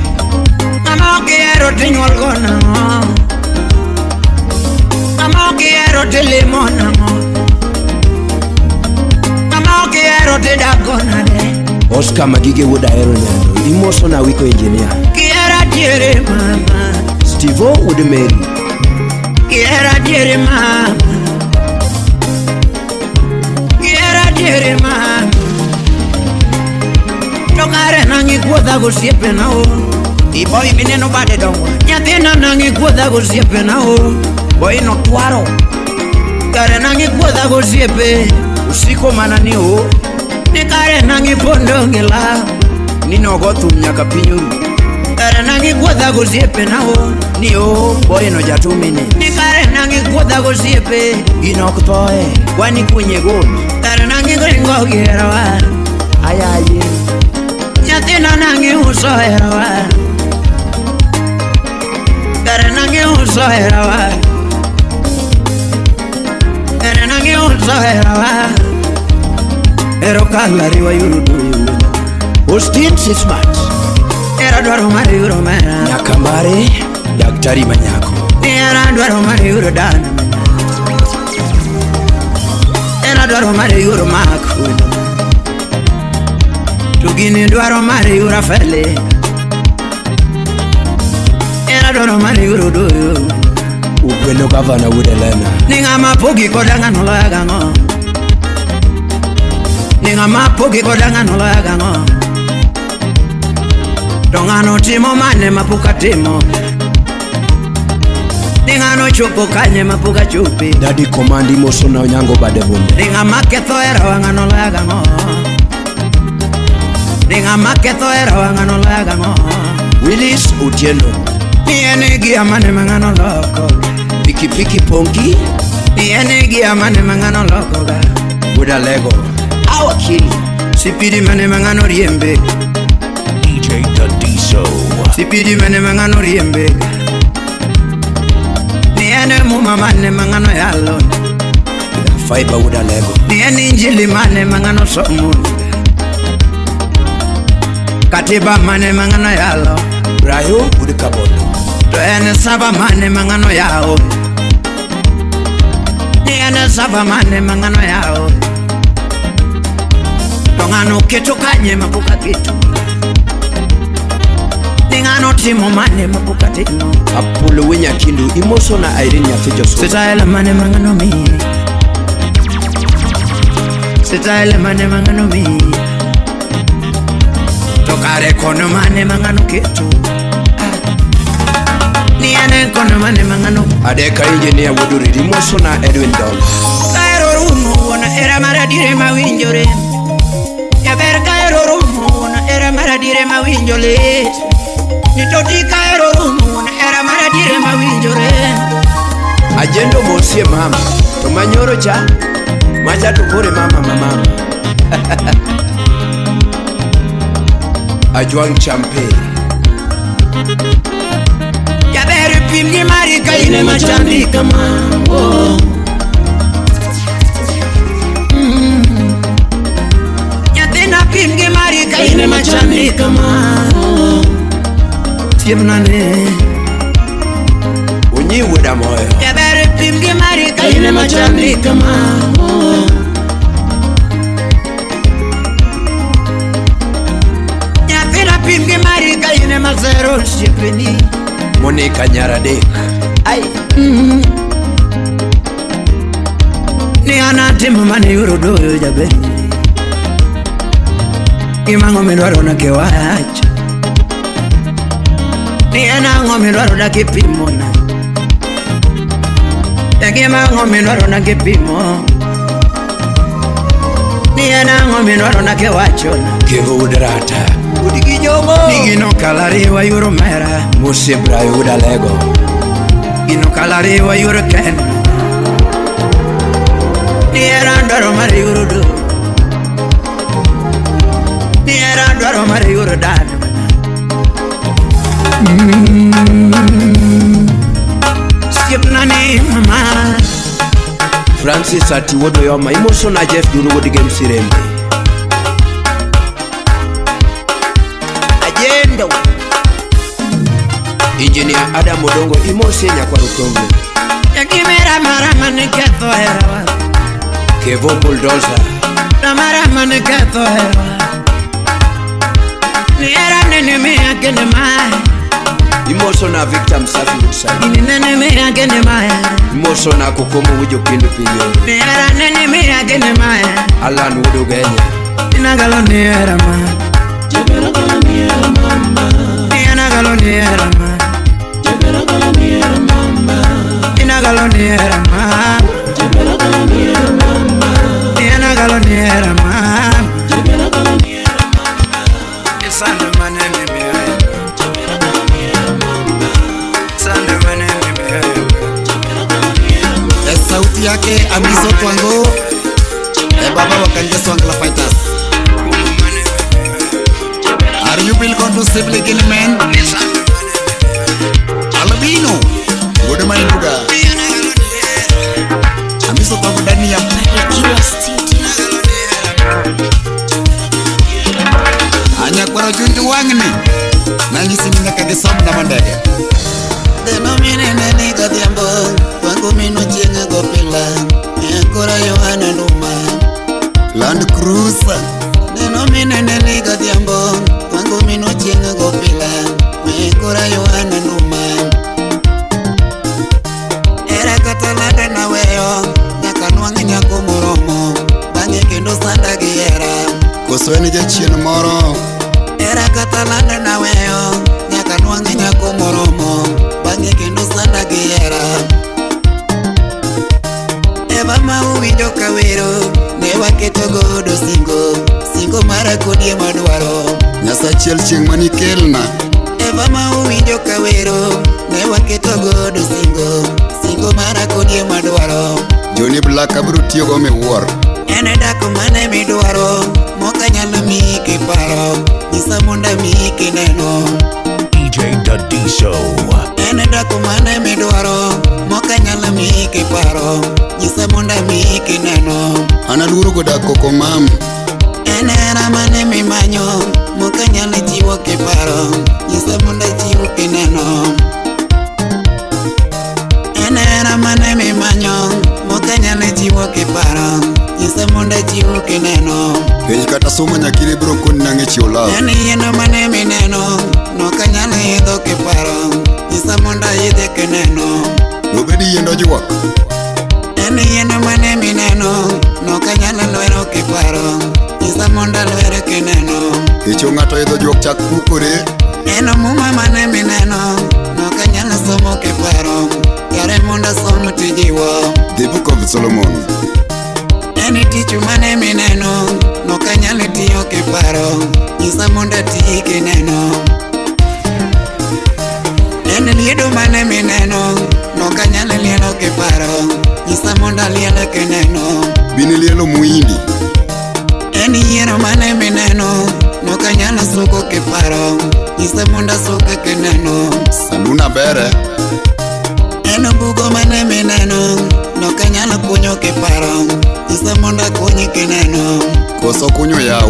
Ng'ama ok ihero tinyuol go nang'o? Ng'ama ok ihero tilimo nang'o? Ng'ama ok ihero tidak go nade? Oscar Magige wuod Ahero Nyando, imoso na Wiko Engineer. Kihera diere mama. Stevo wuod Mary. Kihera diere mama. Kihera diere mama. To kare nang'i kuodha gosiepena o. Iboy mineno bade dongo. Nyathina nang'i kuodha gosiepena o. Boy no twaro. Kare nang'i kuodha gosiepe. Usiko mana ni o. Ni kare nang'i pondo ngila. Ni nogo thum nyaka piny oru. Kare nang'i kuodha gosiepena o. Ni o boy no jatumini. Ni kare nang'i kuodha gosiepe. Gino ok thoe. Kwani kunye gol. Kare nang'i ringo gi herawa. Ayaye. Nyathina nang'i uso herawa. Kare nang'i uso herawa. Kare nang'i uso herawa. Ero kala riwa yuru duyo. Austin Sismat. Era dwaro mar yuro mera. Nyakambare, Daktari Manyako. Era dwaro mar yuro dana. Era dwaro mar yuro mak. To gini dwaro mar yuro fele. Era dwaro mar yuro doyo. Ugweno gavana wuod Elena. Ni ng'ama pogi koda ng'ano loya gang'o? Ni ng'ama pogi koda ng'ano loya gang'o? To ng'ano timo mane ma pok atimo? Ni ng'ano chopo kanye ma pok achope? Daddy Command imoso na Onyango bade bunde. Ni ng'ama ketho herawa ng'ano loya gang'o? Ni ng'ama ketho herawa ng'ano loya gang'o? Willis Otieno. Ni en gia mane ma ng'ano loko? Pikipiki Pongi. Ni en gia mane ma ng'ano loko ga? Wuod Alego. Awakili. Sipidi mane ma ng'ano riembe? DJ Tadiso. Sipidi mene mangano riembe. Ni ene muma mane mangano yalo. Fiber wuda lego. Ni ene injili mane mangano somo. Katiba mane mangano yalo. Brayo wuda kabondo. To ene saba mane mangano yao. Ni ene saba mane mangano yao. To ngano keto kanye mapuka kitu. Ni ngano timo mane mapuka timo. Apollo winya kindu imoso na Irene nyathi Joshua. Sitaela mane mangano mi. Sitaela mane mangano mi. To kare kono mane mangano keto. Ni ane kono mane mangano. Adeka engineer wuduri imoso na Edwin Dol. Kaero rumo wona era maradire mawinjore. Yaber kaero rumo wona era maradire mawinjore. Ni toti kaero rumo wona era maradire mawinjore. Ajendo mosie mama to manyoro cha macha to kore mama mama. Ajwang champe. Yaber pim gi mari ka ine machandi kama oh. Nyathina pim gi mari ka ine machandi kama oh. Siemna ne Onyi wuda moyo. Yaber pim gi mari ka ine machandi kama oh. Nyathina pim gi mari ka ine mazero siepeni. Monica Nyaradek. Ai. Ni anatimo mane yoro doyo jaber. Imango midwaro na kewacho. Ni anango midwaro na kipimo na. Imango midwaro na kipimo. Ni anango midwaro na kewacho na. Kevo wudrata. Udigi jogo. Nigino kalari wa yoro mera. Musie Brayo wuda lego. Gino kalari wa yoro ken. Ni era ndwaro mar yoro do. Ni era ndwaro mar yoro dan. Siepna ni mama. Francis ati wodo yoma imoso na Jeff Duru wodi game sirembe. Ajendo. Engineer Adam Odongo imosie nyakwar Otongo. Yakimera mara mane ketho herawa. Kevo bulldozer. Mara mane ketho herawa. Ni era nene me akene mai. Imoso na Victor Msafi Woodside. Ni nene me akene mai. Imoso na Kokomo wujo kindu pinyo. Ni era nene me akene mai. Alan wudo Genya. Inagalo ni era ma. Jebera galo ni era mama. Ni anagalo ni era ma. Jebera galo ni era mama. Inagalo ni era ma. Jebera galo ni era mama. Ni anagalo ni era ma. Jebera galo ni era mama. Isando manene me. Jebera galo ni era mama. Isando manene me. Jebera galo ni era mama. Sauti yake Amiso Twango. Baba wa Kanja Swangla Fighters. Are you will go to civil man? Albino. Good man Buga. Amiso Twango ndani ya Barikiwa Studio. Anya kwaro chundu wangni. Nanyisi ni nyaka gisom na mandege. Deno mine nene godhiambo Twango mino chieng' go pila. Kora Yohana Nduma. Land Cruiser. Deno mine nene godhiambo Twango mino chieng' go pila. Kora Yohana Nduma. Era kata lada na weyo nyaka nwang' nyako moromo. Bang'e kendo sanda gi hera. Koso en jachien moro. Era kata lada na weyo nyaka nwang' nyako moromo. Bang'e kendo sanda gi hera. Eva ma uwinjo kawero ne waketo godo singo. Singo mara kodi ema dwaro. Nyasachiel chieng' manikelna. Eva ma uwinjo kawero ne waketo godo singo. Singo mara kodi ema dwaro. Johnny Black abiro tiyogo miwuor. En dak mane midwaro Mokanyalo miyi kiparo, nyisa mondo amiyi kineno. DJ Dadiso. En dak mane midwaro, mokanyalo miyi kiparo, nyisa mondo amiyi kineno. An aluoro go dak koko mam. En hera mane mimanyo, mokanyalo chiwo kiparo, nyisa mondo achiw kineno. En hera mane mimanyo, mokanyalo chiwo kiparo, nyisa mondo achiw kineno. Penj kata somo nyakire biro koni nang'e chiwo love. En yieno mane mineno, nokanyal idho kiparo, nyisa mondo aidhe kineno. Dobed yiend ojuok. En yieno mane mineno, nokanyal lwero kiparo, nyisa mondo alwer kineno. Echo ng'ato idho juok chak pukore. En muma mane mineno, nokanyal somo kiparo, yare mondo asom tijiwo. The Book of Solomon. En tich mane mineno, nokanyal tiyo kiparo, nyisa mondo ati kineno. En liedo mane mineno, nokanyal lielo kiparo, nyisa mondo aliel kineno. Bini lielo muindi. En yiero mane mineno, nokanyal suko kiparo, nyisa mondo asuke kineno. Saluna bere. En bugo mane mineno, nokanyal kunyo kiparo, nyisa mondo akuny kineno. Koso kunyo yaw.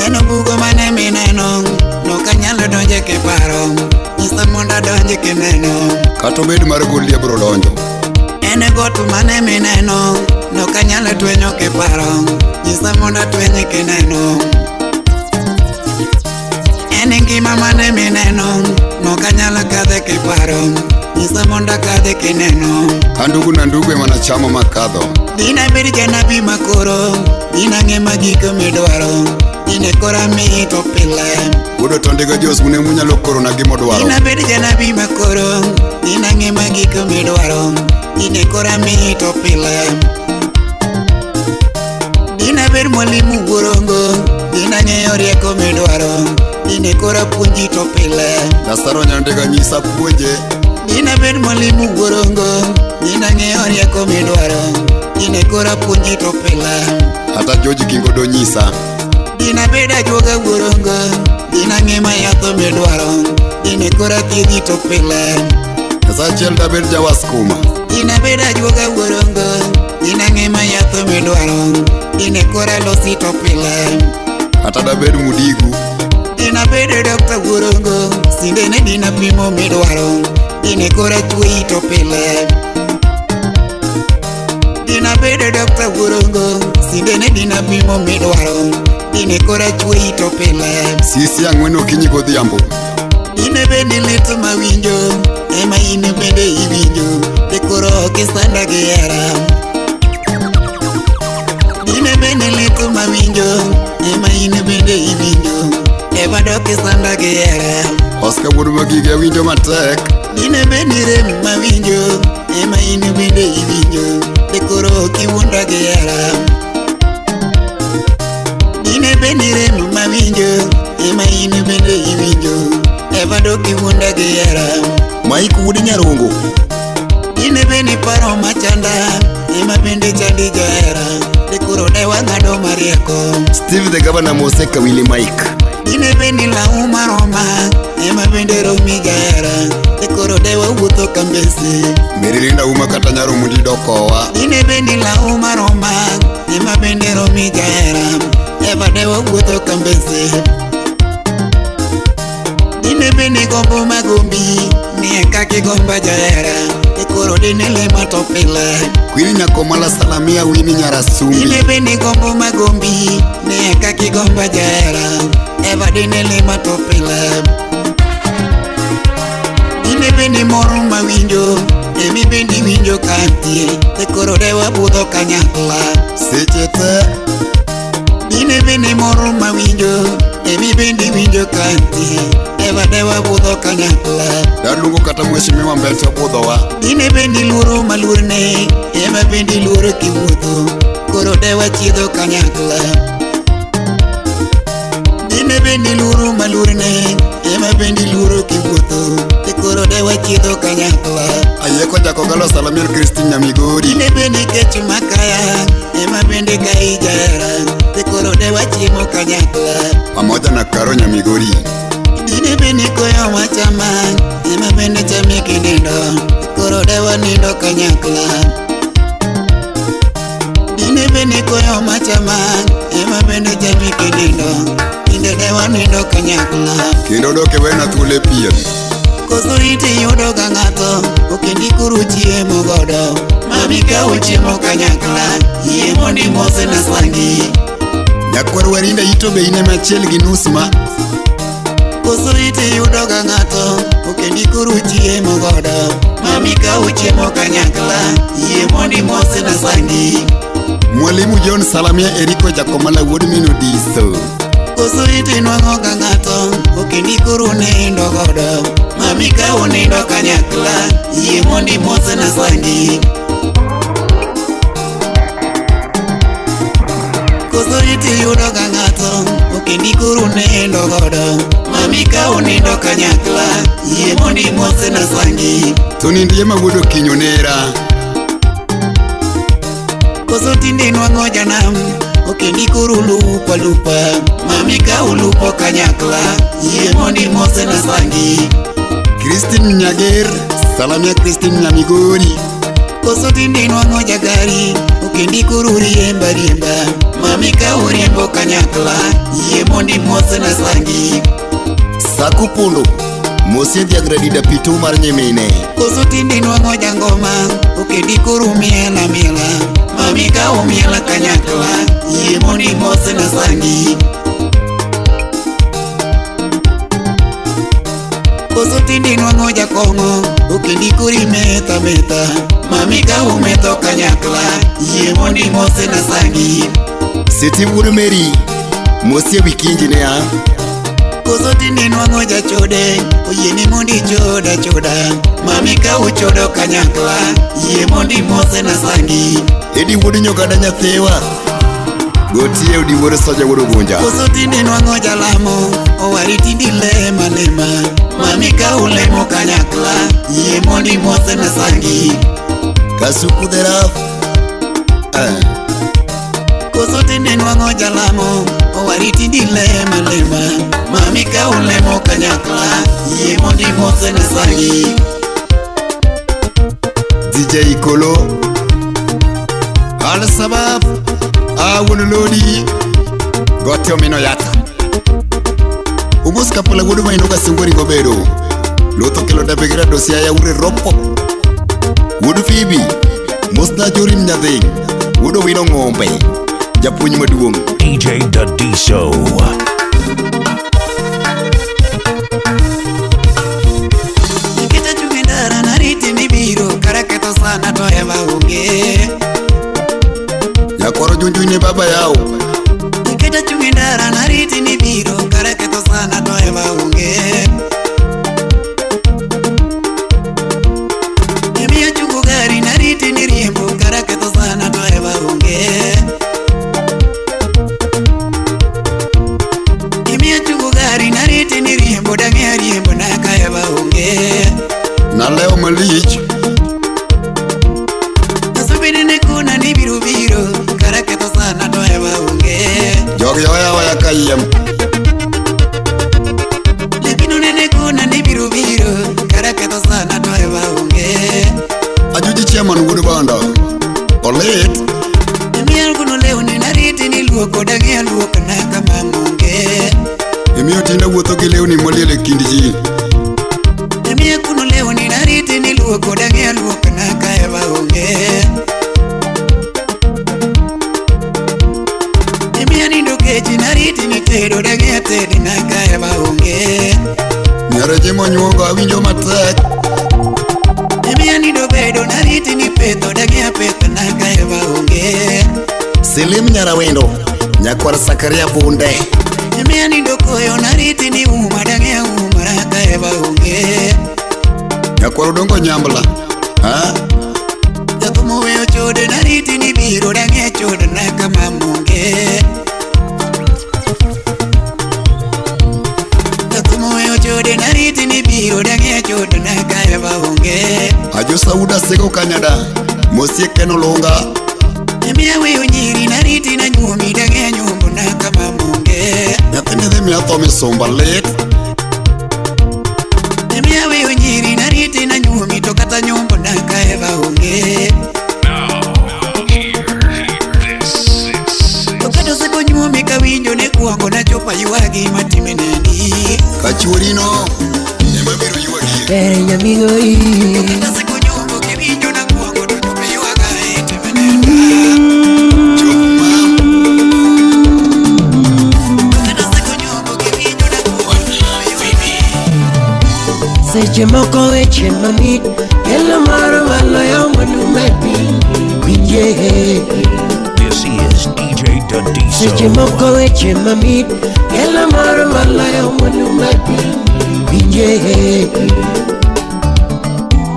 En bugo mane mineno, nokanyal donje kiparo, nyisa mondo adonj kineno. Kata obed mar golia biro donjo. En got mane mineno, nokanyal twenyo kiparo, nyisa mondo atweny kineno. En ngima mane mineno, nokanyal kadhe kiparo, nyisa mondo akadhe kineno. Ka ndugu na ndugu ema nachamo makadho. Dina bed janabi makoro, dina ng'e magiko midwaro, dine kora miyi to pile. Wuod Tonde ga Jos une munyalo korona gimodwaro. Dina bed janabi makoro, dina ng'e magiko midwaro, dine kora miyi to pile. Dina bed mwalimu wuorongo, dina ng'eyo rieko midwaro, dine kora puonji to pile. Lazaro Nyandega nyisa puonje. Dina bed mwalimu wuorongo, dina ng'eyo rieko midwaro, dine kora puonji to pile. Kata George Kingo nyisa. Dina bed ajuoga wuorongo, dina ng'e mayatho midwaro, dine kora thiedhi to pile. Nyasaye achiel dabed jawaskuma. Dina bed ajuoga wuorongo, dina ng'e mayatho midwaro, dine kora losi to pile. Kata dabed mudigu. Dina bed dokta wuorongo, sindene dina pimo midwaro, dine kora chweyi to pile. Dina bed dokta wuorongo, sindene dina pimo midwaro, dine kora chweyi to pile. Sisi ang'wen okinyi godhiambo. Dine bende lit mawinjo, ema in bende iwinjo, de koro ok isanda gi hera. Dine bende lit mawinjo, ema in bende iwinjo, ema dok isanda gi hera. Oscar wuod Magige awinjo matek. Dine bende rem mawinjo, ema in bende iwinjo, de koro ok iwuonda gi hera. Dine bende rem mawinjo, ema in bende iwinjo, ema dok iwuonda gi hera. Mike wuod Nyarongo. Dine bende paro machanda, ema bende chandi jahera, de koro ne wang'ado marieko. Steve the Governor Mose Kawili Mike. Dine bende lau maroma, ema bende romi jahera, de koro ne wawuotho kambesi. Merilinda uma kata Nyarumundi dokowa. Dine bende lau maroma, ema bende romi jahera, ema ne wawuotho kambesi. Dine bende gombo magombi, nie kaka igomba jahera, de koro dine lema to pile. Kwini Nyakomala Salamia Wini Nyarasumbi. Dine bende gombo magombi, nie kaka igomba jahera, eva dine lema to pile. Dine bende moro mawinjo, emi bende iwinjo kantie, de koro de wabudho kanyakla. Seche te. Dine bende moro mawinjo, emi bende iwinjo kantie, eva de wabudho kanyakla. Daluongo kata mheshimiwa Mbete budhowa. Dine bende luoro maluorne, ema bende luoro kiwuotho, koro de wachiedho kanyakla. Dine bende luoro maluorne, ema bende luoro kiwuotho, koro de wachiedho kanyakla. Ayieko Jakogalo Salamia Christine Nyamigori. Dine bende kech makaya, ema bende kai jahera, Koro dewa chiemo kanyakla pamoja na Karo Nyamigori. Dine bende koyo machama ema bende chame kinindo. Koro dewa nindo kanyakla. Dine bende koyo machama ema bende chame kinindo. Dine dewa nindo kanyakla. Kendo doke wena thuolo e piem. Koso iti yudo ga ng'ato okendi kuru chiemo godo. Mami ka uchiemo kanyakla yie mondi mose na sangi. Nyakwar Warinda ito be ine machiel gi nus ma. Koso iti yudo ga ng'ato okendi kuru chiemo godo. Mami ka uchiemo kanyakla yie mondi mose na sangi. Mwalimu John Salamia Eriko Jakomala wuod min Odiso. Koso iti nwang'o ga ng'ato okendi kuru nindo godo. Mami ka unindo kanyakla yie mondi mose na sangi. Koso iti yudo ga ng'ato okendi kuru nindo godo. Mami ka unindo kanyakla yie mondi mose na sangi. To nindie ma wuod Okinyo nera. Koso tinde nwang'o janam okendi kuru lupo alupa. Mami ka ulupo kanyakla yie mondi mose na sangi. Christine Nyager, Salamia Christine Nyamigori. Koso tinde nwang'o jagari okendi kuru riemba riemba. Mami ka uriembo kanyakla yie mondi mose na sangi. Saku Pundo, mosie dhiang' radida pitu mar nyimine. Koso tinde nwang'o jangoma okendi kuru miela miela. Mami ka umiela kanyakla yie mondi mose na sangi. Koso tinde nwang'o jakong'o okendi kuri meta meta. Mami ka umetho kanyakla yie mondi mose na sangi. Siti wuod Mary, mosie wikinji ne a. Koso tinde nwang'o jachode oyieni mondi chod achoda. Mami ka uchodo kanyakla yie mondi mose na sangi. Edi wuod Nyogada nyathiwa. Gotie odi wuod Soja wuod Ogunja. Koso tinde nwang'o jalamo owari tindi lema lema. Mami ka ulemo kanyakla yie mondi mose na sangi. Kasuku the rough. Koso tinde nwang'o jalamo owari tindi lema lema. Mami ka ulemo kanyakla yie mondi mose na sangi. DJ Kolo Al Sabab Awuon Lodi Gote omino yata. Umos kapola wuod maino kasungori gobedo. Lotho kelo dabe gi rado siaya ure ropo. Wuod Phoebe Mosna Jorim Nyathing. Wuod Owino Ng'ombe japuonj maduong'. DJ Dadiso. Niketa chung' e ndara nariti mibiro kara ketho sana to ema onge. Nyakwaro Junju ne baba yao. Niketa chung' e ndara nariti mibiro kara ketho sana to ema onge. Imiya chungo gari nariti ni riembo kara ketho sana to ema onge. Imiya chungo gari nariti ni riembo dang'e ariembo naka ema onge. Nalewo malich. Asubiri ne kona ni biro biro kara ketho sana to ema onge. Jogi oya oya kayiem. Lekino nene kona ni biro biro kara ketho sana to ema onge. Ajuji chairman wuod Banda. Olit. Imiya kuno lewni nariti ni luoko dang'e aluok naka mamonge. Imiyo tinda wuotho gi lewni moliel e kind ji. Imiya kuno lewni nariti ni luoko dang'e aluok naka ema onge. Imiya nindo kechi nariti ni tedo dang'e ated naka ema onge. Nyareje monyuongo awinjo matek. Imiya nindo bedo nariti ni petho dang'e apetho naka ema onge. Silim Nyarawendo nyakwar Sakaria Bunde. Imiya nindo koyo nariti ni uma dang'e uma naka ema onge. Nyakwar Odongo Nyambla. Ha? Jathum oweyo chode nariti ni biro dang'e chode naka mamonge. Jathum oweyo chode nariti ni biro dang'e chode naka ema onge. Ajo Sauda Sego Kanyada. Mosie Ken Olunga. Emiya weyo nyiri nariti na nyuomi dang'e nyombo na kama munge. Nyathini dhi miya tho misumba lit. Emiya weyo nyiri nariti na nyuomi to kata nyombo na kaeva onge. To kata oseko nyuomi kawinjo ne kuongo nachopo aywagi matime nani. Kachuorino ema biro ywagi. Ber nyamigoi. To kata oseko nyombo kiwinjo na kuongo to chopo ywaga e time nani. Seche moko weche mamit kelo mor maloyo mwandu me piny winje. This is DJ Seche Dadiso. moko weche mamit kelo mor maloyo mwandu me piny winje.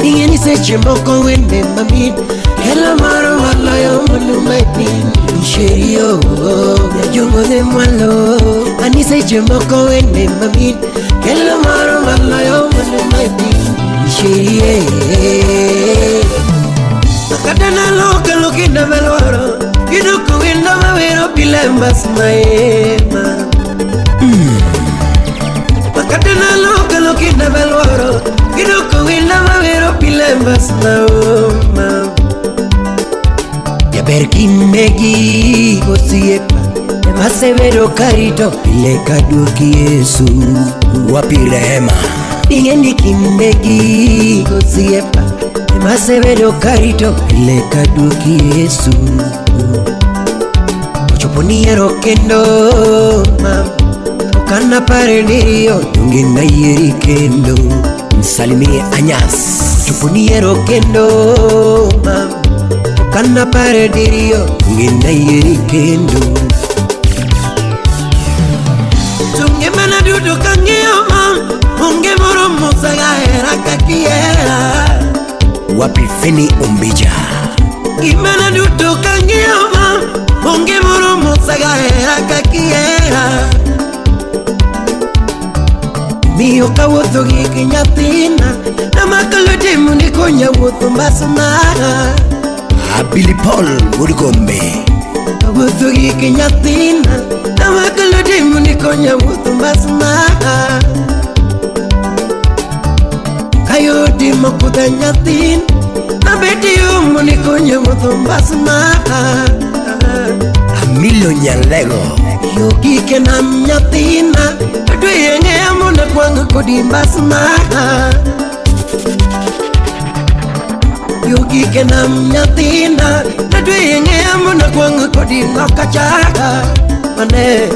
Ing'e ni seche moko wende mamit kelo mor maloyo mwandu me piny Sherio jajongo dhe mwalo. Ani seche moko wende mamit kelo mor maloyo mwandu me piny Sherie. Kata naloka lukinda melwaro Iduku winda mawero pile mbas maema. Kata naloka lukinda melwaro Iduku winda mawero pile mbas maoma. Jaber kindegi osiepa emasebedo karito pile kaduoki Yesu. Wapi Rehema? Ing'e ni kindegi osiepa emasebedo karito pile kaduoki Yesu. Ochopo ni ero kendo ma ok anapare diriyo donge nayieri kendo. Msalimie Anyas. Ochopo ni ero kendo ma ok anapare diriyo donge nayieri kendo. Tunge mana duto kang'iyo ma onge moro mosagahera kakihera. Wapi Feni Ombija? Gimana duto kang'iyo ma onge moro mosagahera kakihera. Miyo kawuotho gi nyathina namako lwete mondo ikonya wuotho mbas mara. Abili Paul wuod Gombe. Kawuotho gi nyathina namako lwete mondo ikonya wuotho mbas mara. Kayudi mokudha nyathina nabeti yo mondo ikonya wuotho mbas mara. Amilo Nyalego. Yo gike nam nyathina adwe ng'eya mondo akwang' kodi mbas mara. Yo gike nam nyathina adwe ng'eya mondo akwang' kodi loka chaka mane.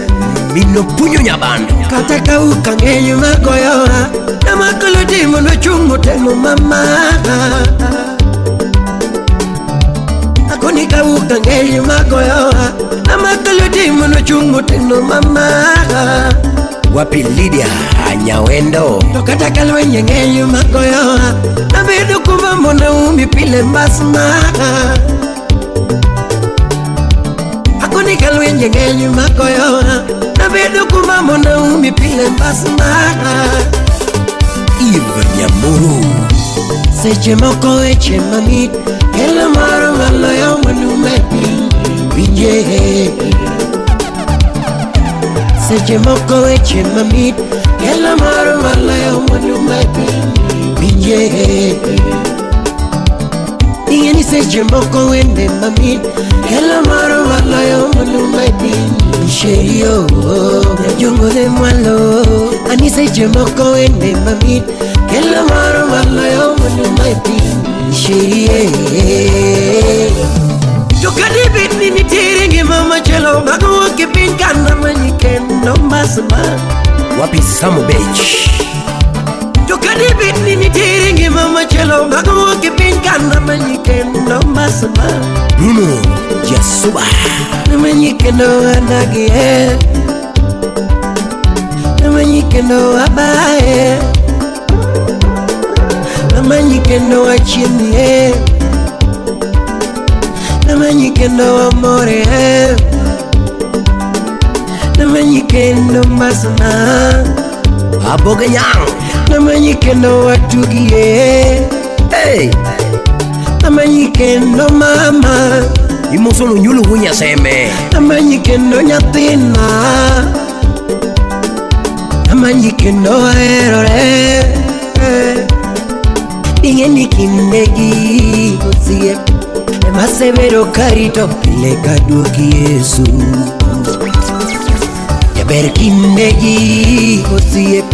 Mino Punyo Nyabando. Kata kauka ng'eny magoyoa namako lwete mondo achung' motegno mama. Akoni kauka ng'eny magoyoa namako lwete mondo achung' motegno mama. Wapi Lydia Nyawendo? To kata ka lweny ng'eny magoyoa nabedo kuma mondo umi pile mbas mara. Akoni ka lweny ng'eny magoyoa nabedo kuma mondo umi pile mbas mara. Eve Nyamuru. Seche moko weche mamit kelo mor maloyo mwandu me piny winje. Seche moko weche mamit kelo mor maloyo mwandu me piny winje. Ing'e ni seche moko wende mamit kelo mor maloyo mwandu me piny Sherio jajongo dhe mwalo. Ani seche moko wende mamit kelo mor maloyo mwandu me piny Sherie. To kata bed ni nitiere ngima machielo mag wuok e piny kana manyi kendo mbas ma. Wapi Samu Bech? To kata bed ni nitiere ngima machielo mag wuok e piny kana manyi kendo mbas ma. Bruno Jasuba. Namanyi kendo adagie. Namanyi kendo abae. Namanyi kendo achiemie. Namanyi kendo amore. Namanyi kendo mbasna. Aboge Nyang. Namanyi kendo watugie. Hey. Namanyi kendo mama. Imosono nyulo wuo Nyaseme. Amanyi kendo nyathina, amanyi kendo waherore. Ing'e ni kindegi osiep ema asebedo karito pile kaduoki Yesu. Jaber kindegi osiep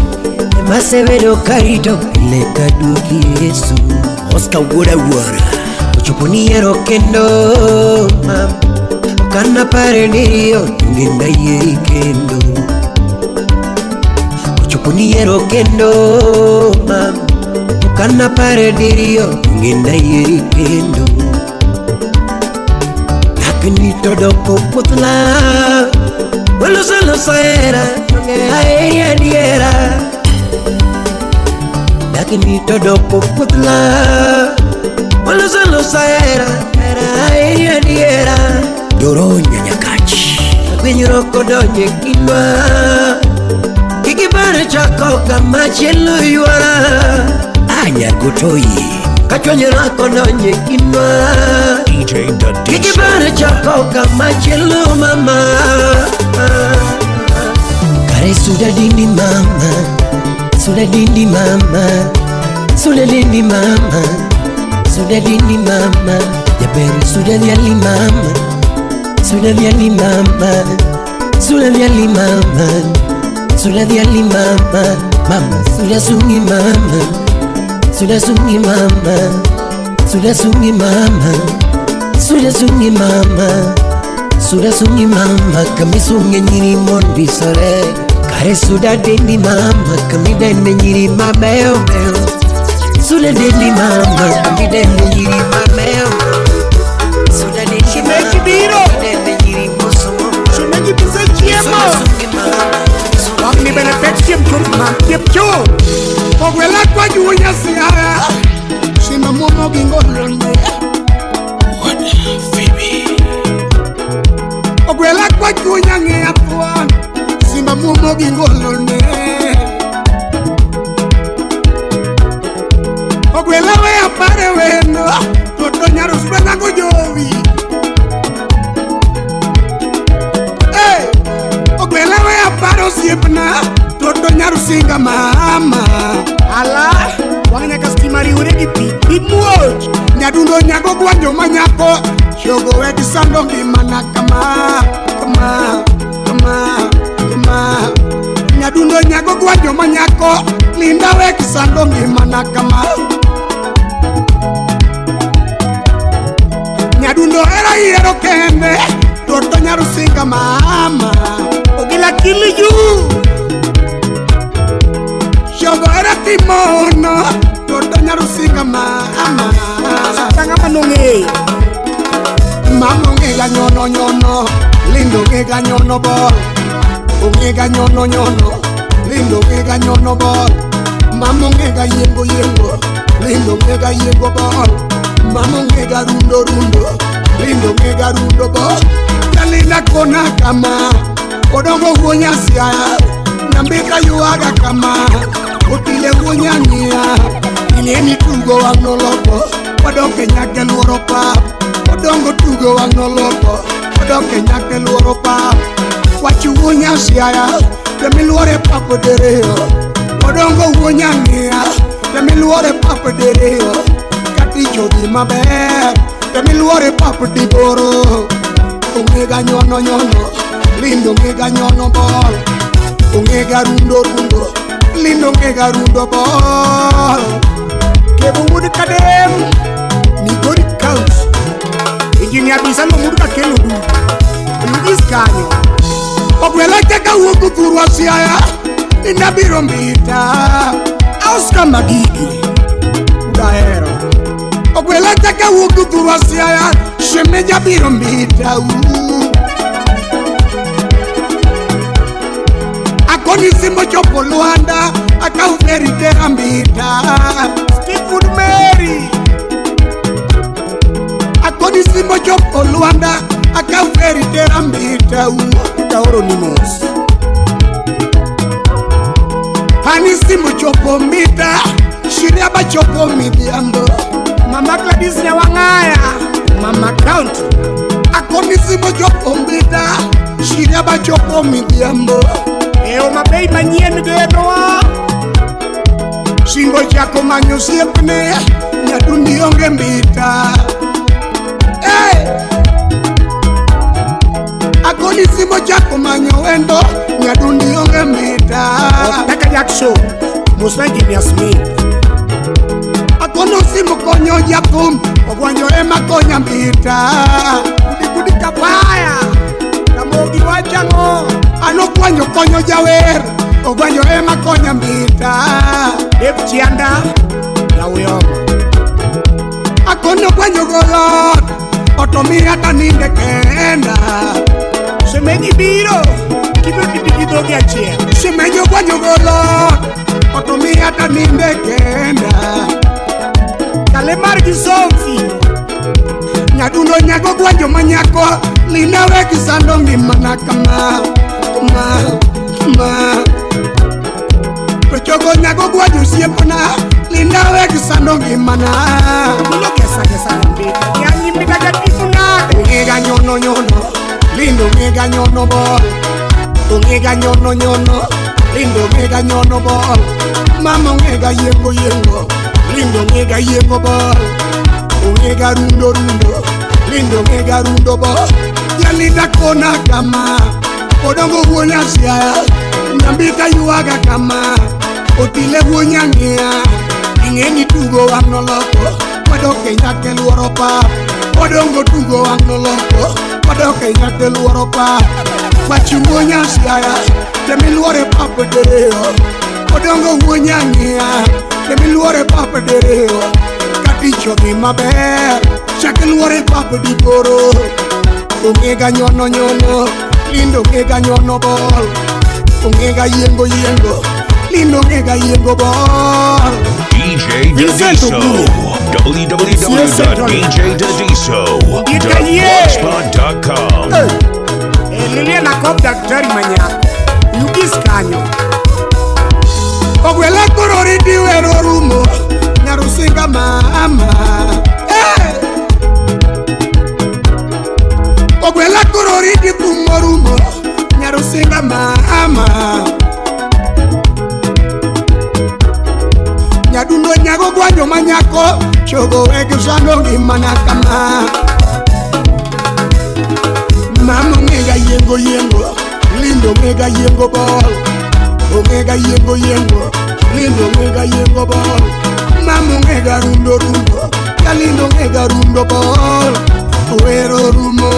ema asebedo karito pile kaduoki Yesu. Oscar wuoda wuora. Ochopo ni yiero kendo mam, ok anapare ni riyo donge nayieri kendo. Ochopo ni yiero kendo mam, ok anapare diriyo donge nayieri kendo. Lakini to doko puoth lal, waloso loso hera, donge aheri adiera. Lakini to doko puoth lal, waloso loso hera, hera aheri adiera. Doro Nyanyakach. Winjruok odonjo e kindwa, kik ipar chako kama chielo ywara. Anyagotoyi. Ka chwanyruok odonjo e kindwa, DJ kik Dadiso. ipar chako kama chielo mama. Kare suda dindi mama, suda dindi mama, suda dindi mama, suda dindi mama, jaber suda dhiali mama, suda dhiali mama, suda dhiali mama, suda dhiali mama, mama suda sungi mama, suda sungi mama, suda sungi mama, suda sungi mama. Suda sungi mama, kami sunge nyiri mondisore. Kare suda dendi mama, kami dende nyiri mabeyo beyo. Suda dendi mama, kami dende nyiri mabeyo. Suda dendi Shemeji mama, biro. kami dende nyiri mosomo. Shemeji puse chiemo. Suda sungi mama, Wang'ni bende pek chiemb chur ma chiemb chur. Ogwela kwa juo nyasiaya. Simba muomo gi ngolone. Ogwela kwa juo nyang'e athuon. Simba muomo gi ngolone. Ogwela we apare wendo. Toto nyaro sura nango jowi. Hey! Ogwela we aparo osiepna. Toto nyaro singa mama. Ala, wang' nyaka stima riwre gi pi. Pi muoch. Nyadundo nyago gwanjo ma nyako. Chogo we gi sando ngimana kama. Kama, kama, kama. Nyadundo nyago gwanjo ma nyako. Linda we gi sando ngimana kama. Nyadundo era yiero kende. Toto nyaro singa mama. Ogila kiliju. Shogo era timono. Toto nyaro singa mama. Tanga manong'eyo. Mama ong'e ga nyono nyono. Lindo ong'e ga nyono bol. Ong'e ga nyono nyono. Lindo ong'e ga nyono bol. Mama ong'e ga yiengo yiengo. Lindo ong'e ga yiengo bol. Mama ong'e ga rundo rundo. Lindo ong'e ga rundo bol. Jalinda kona kama. Odongo wuo Nyasiaya. Nyambita yuaga kama. Otile wuo Nyang'ia. Ing'e ni tugo wang' noloko. Wadok e nyake luoro pap. Odongo tugo wang' noloko. Wadok e nyake luoro pap. Wach wuo Nyasiaya. Temiluore pap diriyo. Odongo wuo Nyang'ia. Temiluore pap diriyo. Katich odhi maber. Temiluore pap diboro. Ong'e ga nyono nyono. Lindo ong'e ga nyono bol. Ong'e ga rundo rundo. Lindo ong'e ga rundo bol. Kevo wuod Kadem, Migori County. Engineer Bisalo wuod Kakelo duto. Oyugis kanyo. Ogwela chaka wuok thurwa Siaya. Inda biro mbita. Oscar Magigi. Udahero. Ogwela chaka wuok thurwa Siaya. Shemeja biro mbita. Akoni simo chopo Luanda. Akaw feri tera mbita. Steve Mary. Akoni simo chopo Luanda. Akaw feri tera mbita. Taoro ni mos. Hani simu chopo mita. Shiria ba chopo midhiambo. Mama Gladys Nyawang'aya. Mama County. Akoni simo chopo mbita Shiria bachopo midhiambo E Homa Bay manyien genowa Singo chako manyo osiepne Nyadundi onge mbita hey! Akoni simo chako manyo wendo Nyadundi onge mbita Otaka Jackson Musa Engineer Smith Akono simo konyo jathum Ogwanjore makonya mbita Kudi kapaya Ramogi wachang'o Ano kwanyo konyo jawer Ogwanjore makonya mbita Dave Chianda Lauyoma Akono kwanyo golot Otomiya taninde kenda Semenyi biro Kibiro tibi gi dhogi achiel Semenyi ogwanyo golot Otomiya taninde kenda Kale mar gi Sofi Nyadundo nyago gwanjo manyako Linda weki sando ngimana kama Kama Kama To chogo nyago gwanjo osiepna Linda weki sando ngimana Mulo gesa gesa nyambita Yani mbita jatimu nade Ongega nyono nyono Lindo ongega nyono bol Ongega nyono nyono Lindo ongega nyono bol Mama ongega yengo yengo Lindo ongega yengo bol Ongega rundo rundo Lindo ongega rundo bol Yalinda kona kama Odongo wuo Siaya Nyambita yuaga kama Otile wuo Nyang'ia Ing'eni tugo wang' noloko Wadok e nyake luoro pap Odongo tugo wang' noloko Wadok e nyake luoro pap Wach wuo Siaya Temiluore pap diriyo Odongo wuo Nyang'ia Temiluore pap diriyo Katich odhi maber Chak luore pap diporo Ongega nyono nyono Lindo ongega nyono bol Ongega yiengo yiengo Lindo ongega yiengo bol DJ Dadiso www.djdadiso.blogspot.com Lilian Akob daktari manyako Yugis kanyo Ogwela koro ridi wero rumo Nyarusinga mama hey! Ogwela koro ridi fumo rumo Nyarusinga mama Nyadundo nyago gwanyo manyako Chogo wegi sando ngimana kama Mama ongega yengo yengo Lindo ongega yengo bol Ongega yengo yengo Lindo ongega yengo bol Mama ongega rundo rundo Kalindo ongega rundo bol Owero rumo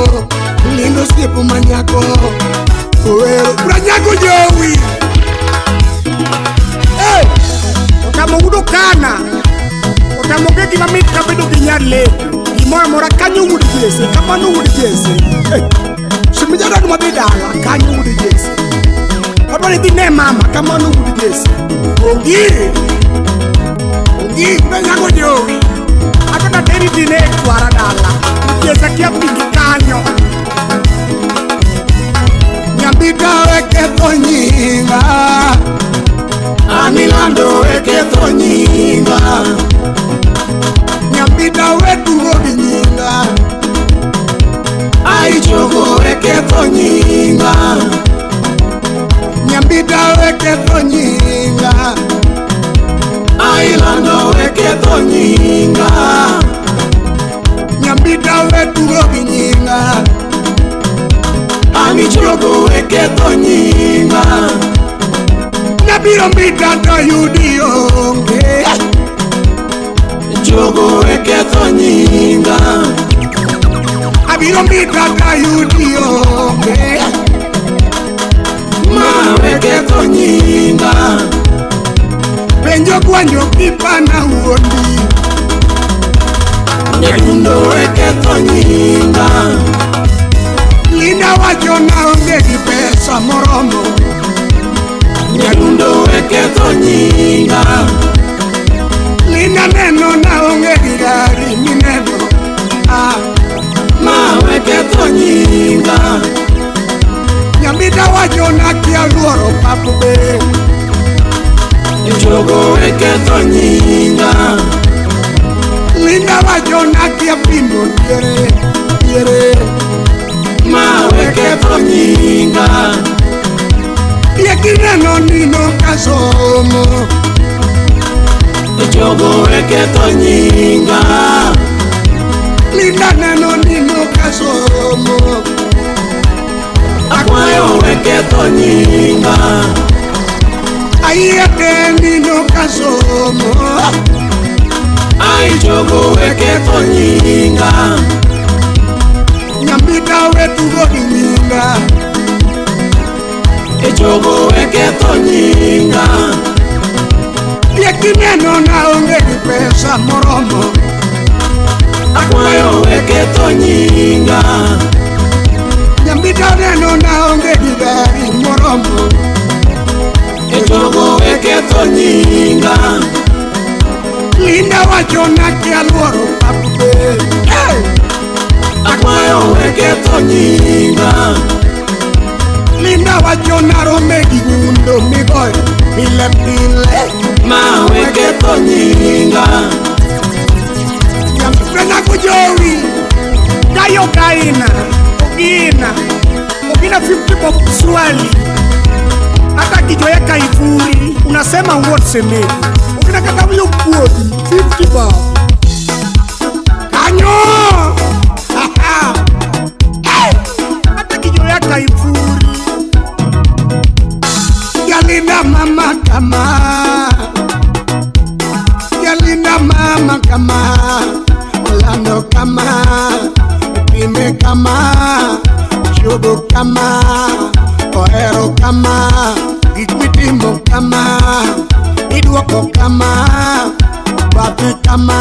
Lindo siepo manyako Owero Branyago jowi Hey! Otamo wudo kana Otamo ge gima mit kabedo gi nyar leko Gimoro amora kanyo wuod Jesse Kamano wuod Jesse hey. Simijada dwa dhi dala kanyo wuod Jesse Adwa ni dhi ne mama kamano wuod Jesse Ongi Ongi nyago jowi Adwa nateri dhi ne kwara dala Jesse kia pingi kanyo Nyambita weketho nyinga Anilando weketho nyinga Nyambita wetugo gi nyinga Aichogo weketho nyinga Nyambita weketho nyinga Ailando weketho nyinga Nyambita wetugo gi nyinga Anichogo weketho nyinga Nabiro mbita to yudi onge Chogo weketho nyinga Abiro mbita to yudi onge Ma weketho nyinga Penjo gwanjo kipana wuondi Nyadundo weketho nyinga Linda wacho naonge gi pesa moromo Nyadundo weketho nyinga Linda neno naonge gi gari mineno ah. Ma weketho nyinga Nyambita wacho nakia luoro pap be Jogo weketho nyinga Linda wacho nakia pimo diere diere neno nino kasomo. Chogo weketho nyinga. Linda neno nino kasomo. Akwayo weketho nyinga. Aiye nino kasomo. Ai chogo weketho nyinga. Nyambita wetu go nyinga. Echogo weketho nyinga. Yekineno na onge gi pesa moromo. Akwayo weketho nyinga. Nyambita neno na onge gi gari moromo. Echogo weketho nyinga. Linda wacho na kia luoro pape. Hey! Akwayo weketho nyinga. Linda wacho na rome gi gundo migoyo pile pile. Ma weketho nyinga. Nyambita kujowi. Dayo kaina. Ogina. Ogina 50 bob swali. Hata kijoeka ifuri. Unasema what semeji. Ogina kata wiyo kuodi 50 bob. Kanyo. Hey! Hata kijoeka ifuri. Yalinda mama kama. Yalinda mama kama. Orlando kama. Pime kama. Chogo kama. Ohero kama. Gik mitimo kama. Idwoko kama. Bathe kama.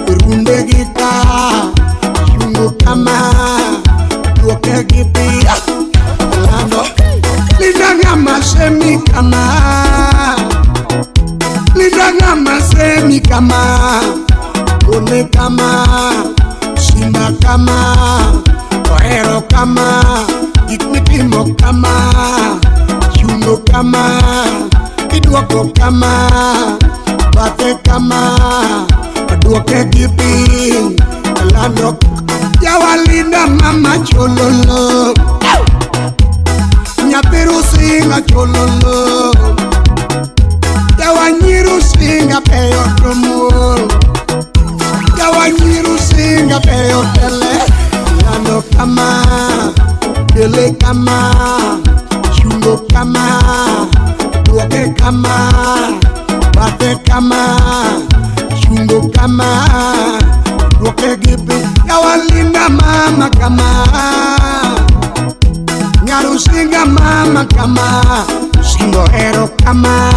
Runde gi ka. Chungo kama. Duoke gi pi. Orlando. Linda ngama semi kama. Linda ngama semi kama. Gone kama. Simba kama. Ohero kama. Gik mitimo kama. Chungo kama. Idwoko kama. Bathe kama. Duoke gi piny. Lando. Yawalinda mama chololo. Nyapiru singa chololo. Yawanyiru singa peyo tomuol. Yawanyiru singa peyo tele. Lando kama. Dele kama. Chungo kama. Duoke kama. Bathe kama. Chungo kama. Duoke gi piny. Yawalinda mama kama. Nyarusinga mama kama. Simbo hero kama.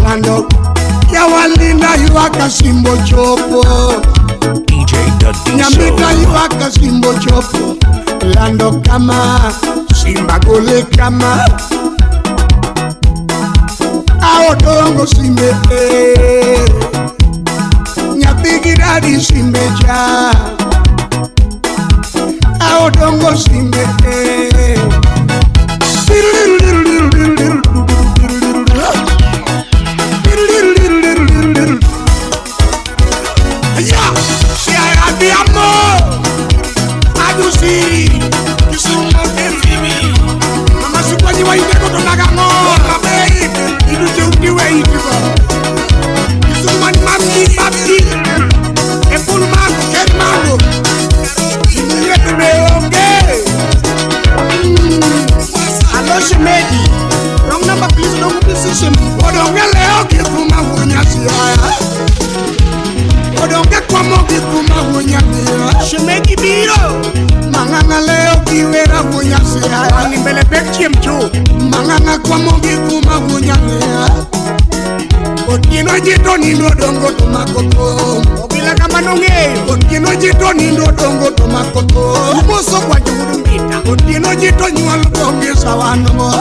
Lando. Yawalinda ywaka simbo chopo. DJ Nyambita Dadiso. ywaka simbo chopo. Lando kama. Simba gole kama. Aodongo simbe. Nyathigi dadi simbe cha. Aodongo simbe. Ya, si abbiamo Adusiri, Kisumu Tv. Mama sikwanyi wa indeko tonagango, mabei, iduje udiwe idigo. Kisumu ni mami papi. Epul mango, ken mango. Imuye me onge. Alo shemeji. Wrong number please, don't please shem. Odonge leo kifuma wunyasi haya. Odonge kwamo kifuma wunyasi. Shemeji biro. Manganga leo kiwera wunyasi haya. Ni mbele pek chiem chu. Manganga kwamo kifuma wunyasi. Otieno jito nindo dongo to makoto. Obila kama nong'eyo. Otieno jito nindo dongo to makoto. Umoso kwa juhudu mbita. Otieno jito nyuol bongi sawano.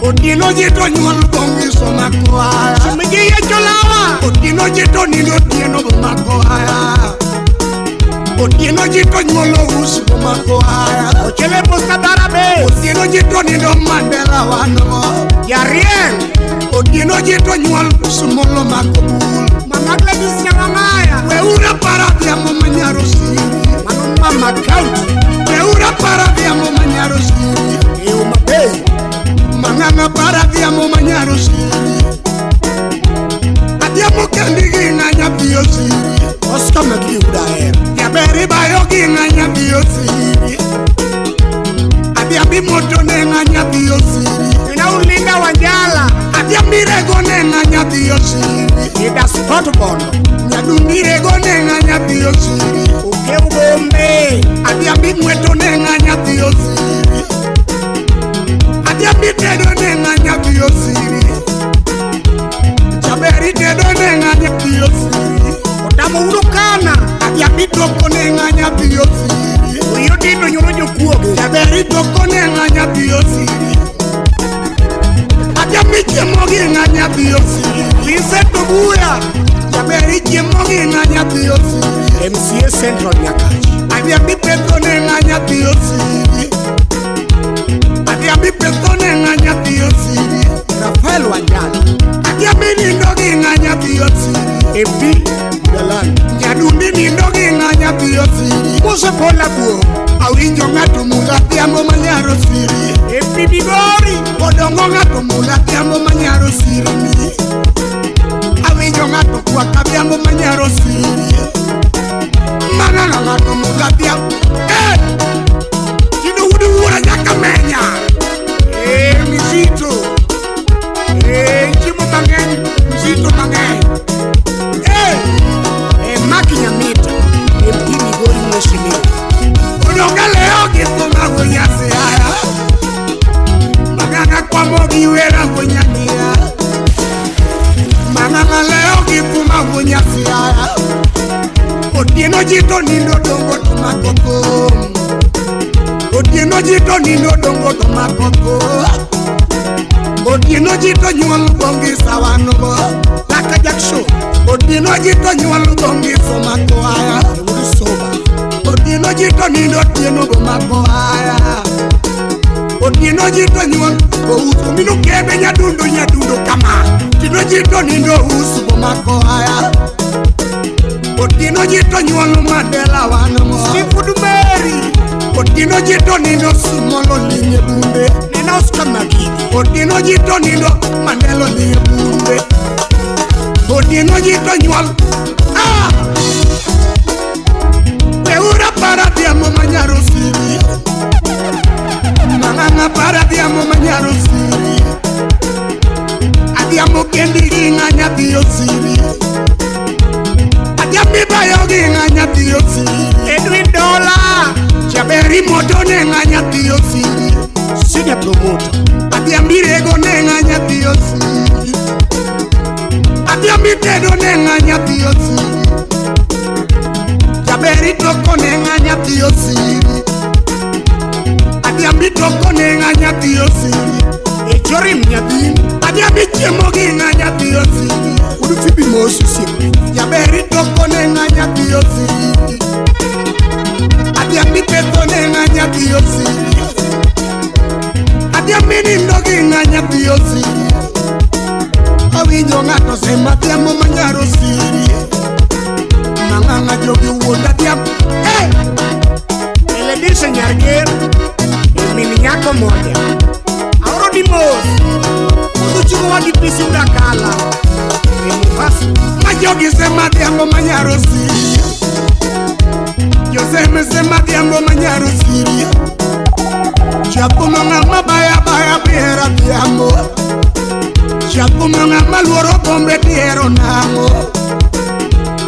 Otieno jito nyuol bongi somako. Shemeji yecho lawa. Otieno jito nindo otieno bomako. Otieno jito nyuolo us bomako. Ochele posta darabe. Otieno jito nindo Mandela wano. Yarien. Otieno jito nyuol sumolo makobul. Mama Gladys Nyang'aya. Weura para dhiambo manyaro siri. Mano mama county. Weura para dhiambo manyaro siri. Eyo mabei. manyaro siri. Adhiambo kendi gi ng'a nyathi osiri. Oscar Magidi Udaer. Jaber ibayo gi ng'a nyathi osiri. Adhiambo imoto ne ng'a nyathi osiri. Ina Ulinda Wanjala. Adhiambo irego ne ng'a nyathi osiri. Ida Sport Bondo. Nyadundi irego ne ng'a nyathi osiri. Okeu Bombe. Adhiambo imweto ne ng'a nyathi osiri. Adhiambo itedo ne ng'a nyathi osiri. Jaber itedo ne ng'a nyathi osiri. Otamo udo kana. Adhiambo itoko ne ng'a nyathi osiri. Oyo dindo nyoro jokuoge. Jaber itoko ne ng'a nyathi osiri. Adhiambo ichiemo gi ng'a nyathi osiri. Vincent Obuya. Jaber ichiemo gi ng'a nyathi osiri. MCA Central Nyakach. Adhiambo ipetho ne ng'a nyathi osiri. Adhiambo ipetho ne ng'a nyathi osiri. Rafael Wanjala. Adhiambo inindo gi ng'a nyathi osiri. MP Dalan. Nyadundi nindo gi ng'a nyathi osiri. Musa Paul Abuo. Awinjo ng'ato mula adhiambo manyaro siri. MP Migori. Odongo ng'ato mula adhiambo manyaro siri ni. Awinjo ng'ato kwak adhiambo manyaro siri. Mang'ang'a ng'ato mula adhiambo. Eh! Tino wuod wuora nyaka menya. Eh, mzito. Eh, chiemo mang'eny, mzito mang'eny. Eh! Eh, Maki Nyamita. MP Migori mheshimiwa. Odonga leo gi thuma go nyasiaya. Mang'ang'a kwamo gi wera go nyang'iya. Mang'ang'a leo gi thuma go nyasiaya. Otieno jito nindo dongo to mako thum. Otieno jito nindo dongo to mako thum. Otieno jito nyuol bongi sawanogo. Laka Jackson. Otieno jito nyuol bongi somako aya. Soba. Otieno jito nindo otieno go mako aya. Otieno jito nyuol ouso mino kebe nyadundo nyadundo kama. Otieno jito nindo uso go mako aya. Otieno jito nyuol Mandela wanmo. Seafood Mary. Otieno jito nindo sumolo linye bunde. Nena Oscar Magidi. Otieno jito nindo Mandela linye bunde. Otieno jito nyuol. Ah! Weura para adhiambo manyaro siri. Mang'ang'a para adhiambo manyaro siri. Adhiambo kendi gi ng'a nyathi osiri. Adhiambo ibayo gi ng'a nyathi osiri. Edwin Dola. Jaber imoto ne ng'a nyathi osiri. Senior promoter. Adhiambo irego ne ng'a nyathi osiri. Adhiambo itedo ne ng'a nyathi osiri. Jaber itoko ne ng'a nyathi osiri. Adhiambo itoko ne ng'a nyathi osiri. Echorim nyathi. Adhiambo ichiemo gi ng'a nyathi osiri. Udu Fibi Mosi osiepe. Jaber itoko ne ng'a nyathi osiri. Adhiambo ipetho ne ng'a nyathi osiri. Adhiambo inindo gi ng'a nyathi osiri. Awinjo ng'ato sema adhiambo manyaro siri. Mang'ang'a jogi wuond adhiambo. Eh! Eledisha Nyarger. Min nyako moja. Aoro di mos. Uduchugo wagi pisi udakala. E Mombasa. Ma jogi sema adhiambo manyaro siri. Joseme sema adhiambo manyaro siri. Japumo ng'ama baya baya bihero adhiambo. Japumo ng'ama luoro bombe bihero nang'o.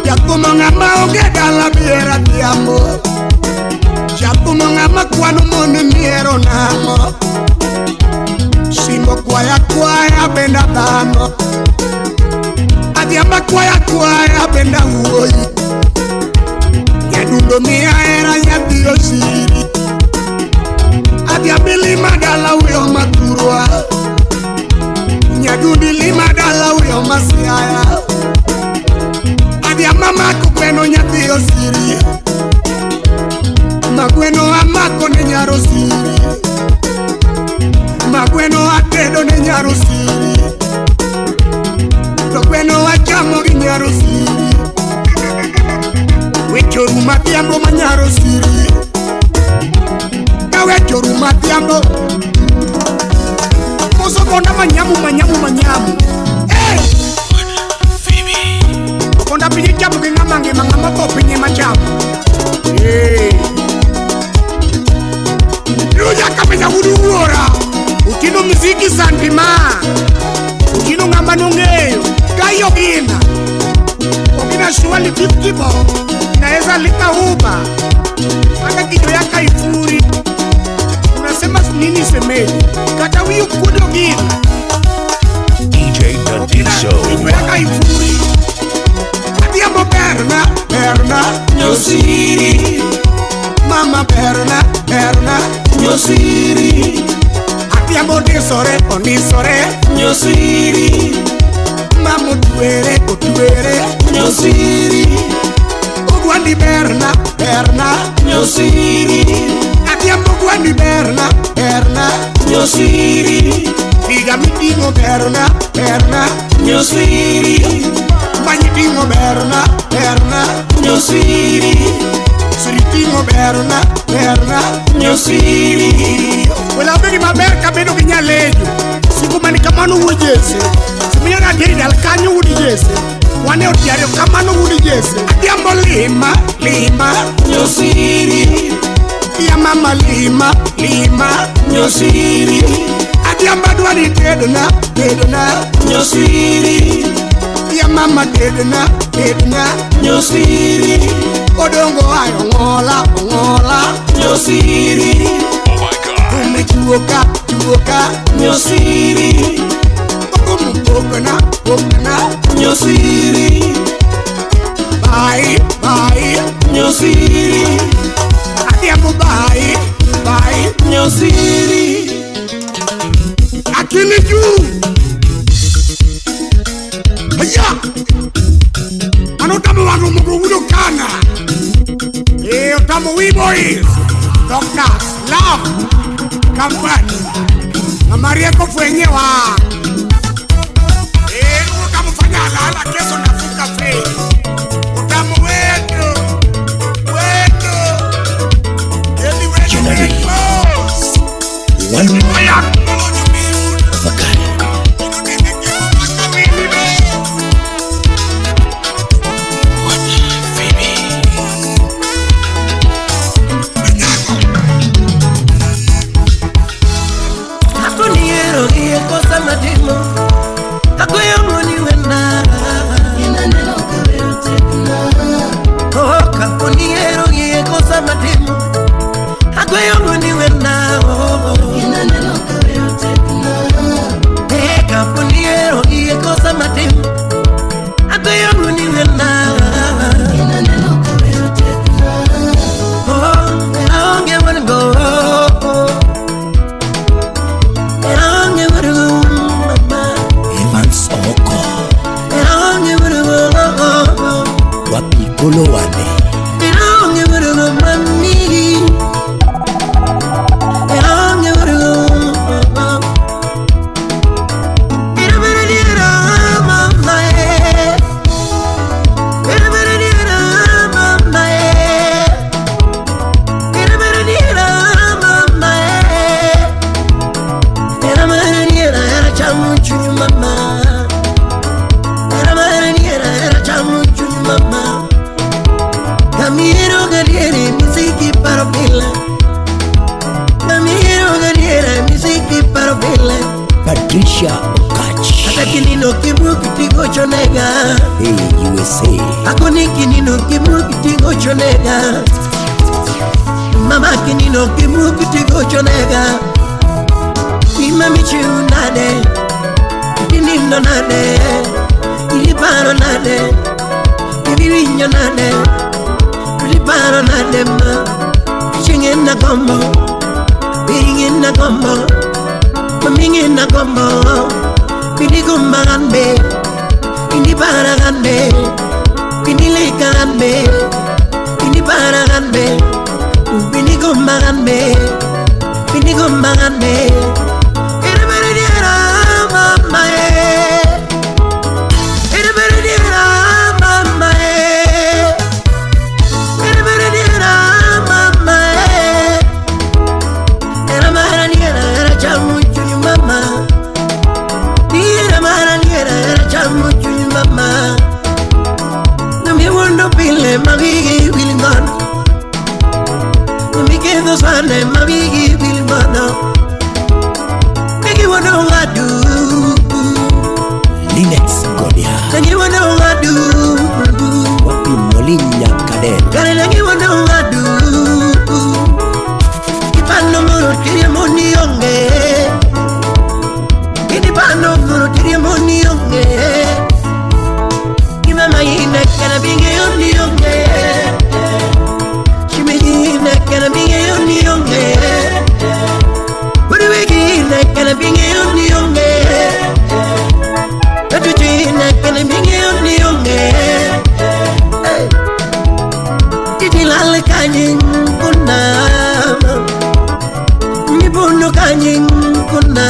Japumo ng'ama onge dala bihero adhiambo. Japumo ng'ama kwano mon mihero nang'o. Simbo kwaya kwaya benda dhano. Adhiambo kwaya kwaya benda wuoyi. Nyadundo miya hera nyathi osiri. Adhiambo lima dala uyo mathurwa. Nyadundi lima dala uyo masiaya. Adhiambo amako gweno nyathi osiri. Magweno amako ne nyaro siri. Magweno atedo ne nyaro siri. To gweno achamo gi nyaro siri. Weche orumo adhiambo manyaro siri. Ka weche orumo adhiambo. Koso kona manyamu manyamu manyamu. 50 bob. Naweza lipa Uber. Hata kichwa yaka ifuri. Unasema nini semeji? Kata wiyo kudo gina. DJ Dadiso. Kichwa yaka ifuri. Adhiambo berna, berna Nyosiri. Mama berna, berna Nyosiri. Adhiambo ondisore, ondisore Nyosiri. Mama otwere, otwere Nyosiri. Ogwandi berna, berna Nyosiri. Adhiambo ogwandi berna, berna Nyosiri. Diga miting'o berna, berna Nyosiri. Manyi ting'o berna, berna Nyosiri. Siri ting'o berna, berna Nyosiri. Wela bedi maber kabedo gi nyalejo. Siku mani kamano wuod Jesse. Simiyo na deri dal kanyo wuod Jesse. Wane odiario kamano wuod Jesse. Adhiambo lima, lima Nyosiri. Ya mama lima, lima Nyosiri. Adhiambo adwani tedona, tedona Nyosiri. Ya mama tedona, tedona Nyosiri. Odongo ayo ng'ola, ong'ola Nyosiri. Oh my God. Umechuoka, chuoka Nyosiri. Okumupokona, pokona Nyosiri. Bye, bye Nyosiri. Adhiambo bye, bye Nyosiri. Akili juu. Haya. Ano tamu wangu mgugudo kana. Otamu we boys. Doctors, love, company. Mama Rieko fwenyewa. Ukamfanya lala kesho nafuka free. Utamu wetu. Wetu. Eli wetu. Jenary. One of a kind. Patricia Okach. Hata kinino kimu chonega. Hey, USA. Hakuni kinino kimu chonega. Mama kinino kimu chonega. Ni mami chunade. Kinino nade. Iliparo nade. Ibirinyo nade. Iliparo nade ma. Chingena gombo. Biringena gombo. Mamingin na gombo, pinigumbangan be, piniparangan be, pinilikan be, piniparangan be, pinigumbangan be, pinigumbangan be. Ere mama e, ere mama e, ere mama e, ere mama chamu. Mama, tira maraniera era chamu chuny mama. No mi wondo pile mabigi bilman. No mi quedo sane mabigi bilman. Ngi wondo ngadu. Linex Godia. Ngi wondo ngadu. Wapi ni onge. Wegi na kana bing'eyo ni onge. Atuchi na kana bing'eyo ni onge. Titi lal kanyin kuna, mibuno kanyin kuna,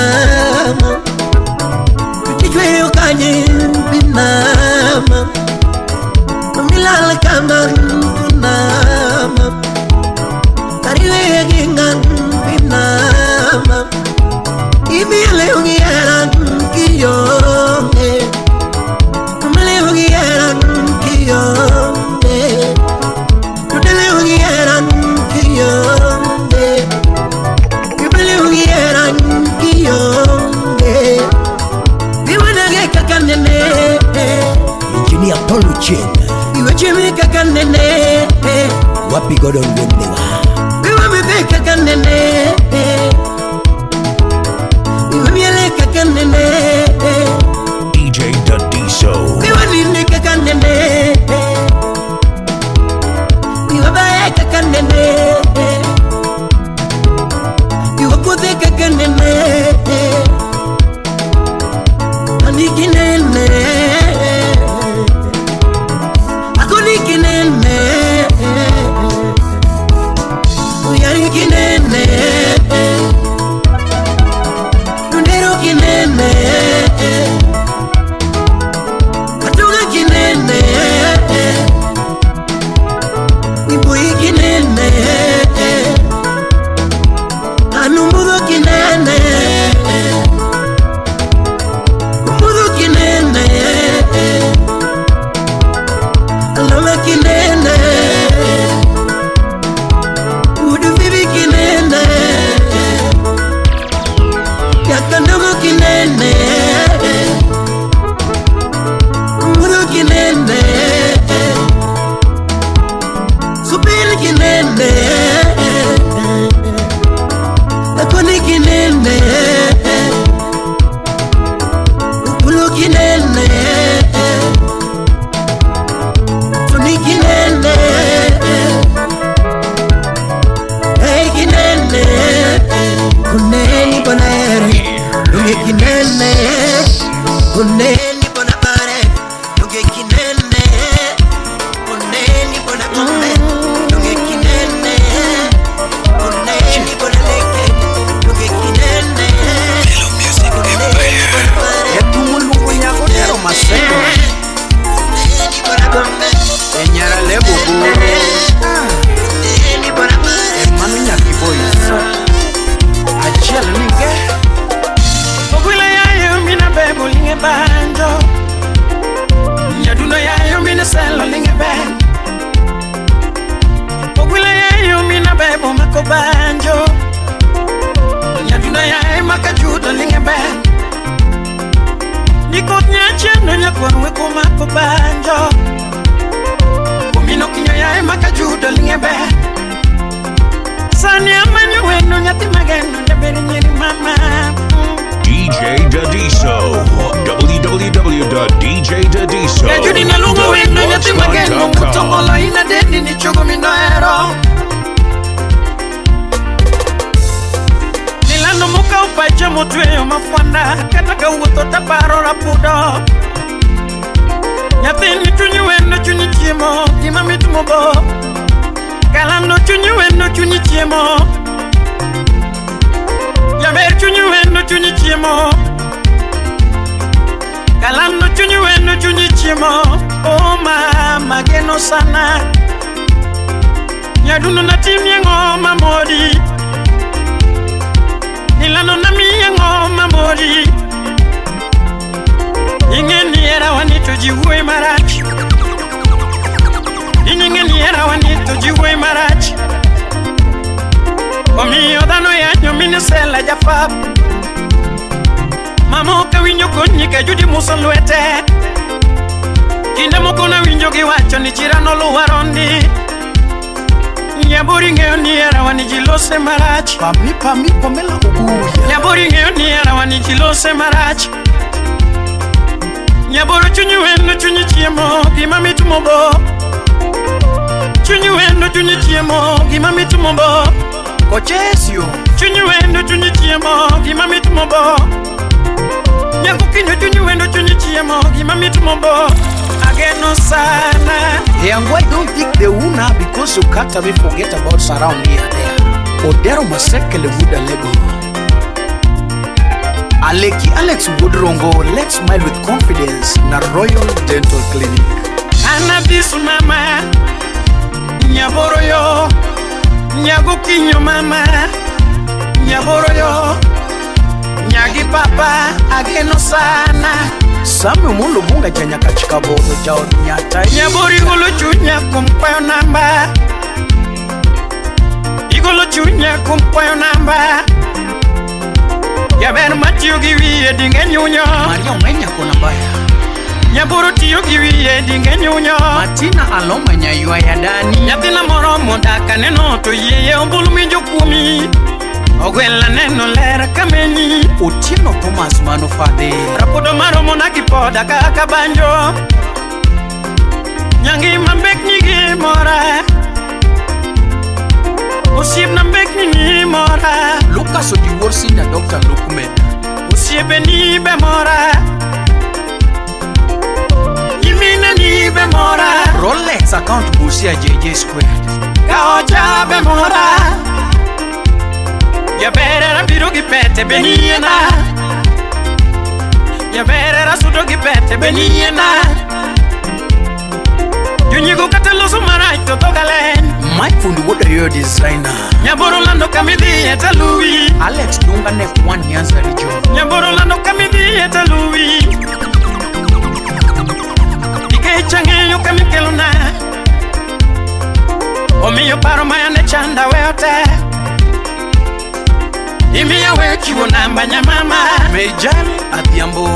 tichweyo kanyin pinama, milal kama kuna, kariwe gingan pinama, imiele ungiera kiyonge, umele ungiera kiyonge. Engineer Paul Ucheng wapi Gordon Wendewa DJ Dadiso. DJ Dadiso, www.djdadiso. Jaber chunyi wendo chunyi chiemo, kalando chunyi wendo chunyi chiemo. Oh mama geno sana, nyadundo na timie ngoma modi, nilando na miye ngoma modi. Ingeni era wanito jiwe marach, ingeni era wanito jiwe marach. Omiyo dhano yanyo minisela jafap, mama ok awinjo konyi ka Judy muso lwete. Kinde moko nawinjo giwacho ni chira noluwa rondi. Nyabori ng'eyo ni herawa ni ji lose marach. Pami pami Pamela Obuya. Nyabori ng'eyo ni herawa ni ji lose marach. Nyaboro chunyi wendo chunyi chiemo gima mit mobo. Chunyi wendo chunyi chiemo gima mit mobo. Ochesio. Chunyi wendo chunyi chiemo gima mit mobo. Nyago kinyo chunyi wendo chunyi chiemo gima mit mobo. Ageno sana. And why don't think the una because you can't me forget about surround here there. Odero Masekele Wuda Lego. Aleki Alex Woodrongo, let's smile with confidence na Royal Dental Clinic. Anabisu mama. Nyaboro yo. Nyago kinyo mama. Nyaboro yo. Nyagi papa ageno sana. Samuel Molo Bunga cha Nyakachikabodo cha Nyata. Nyabori golo chunya kumpayo namba. Igolo chunya kumpayo namba. Jaber matiyo gi wiye dinge nyunyo. Maria Omenya kona baya. Nyaboro tiyo gi wiye dinge nyunyo. Martina Aloma nyaywaya dani. Nyathina moro modak aneno to yie ombulu winjo kuomi. Ogwela neno ler kamenyi. Otieno Thomas mano fade. Rapodo maromo na gipoda kaka banjo. Nyangima mbekni gi mora. Osiepna mbekni ni mora. Lucas Odiwuor Senior Dr. Lukman. Osiepeni be mora. Nyimine ni be mora. Rolex account Busia JJ Squared. Kaocha be mora. Jaber biro gi pete beniena. Jaber sudo gi pete beniena. Jonyigo kata loso marach to dhoga leny. Mike Fundi wuod Oyo designer. Nyaboro lando kamidhiye taluwi. Alex Dunga nek one Nyanza region. Nyaboro lando kamidhiye taluwi. Nikech ang'eyo kamikelona. Omiyo paro mayande chanda weyo te. Imiya weyo chiwo namba nyamama. Mejali Adhiambo.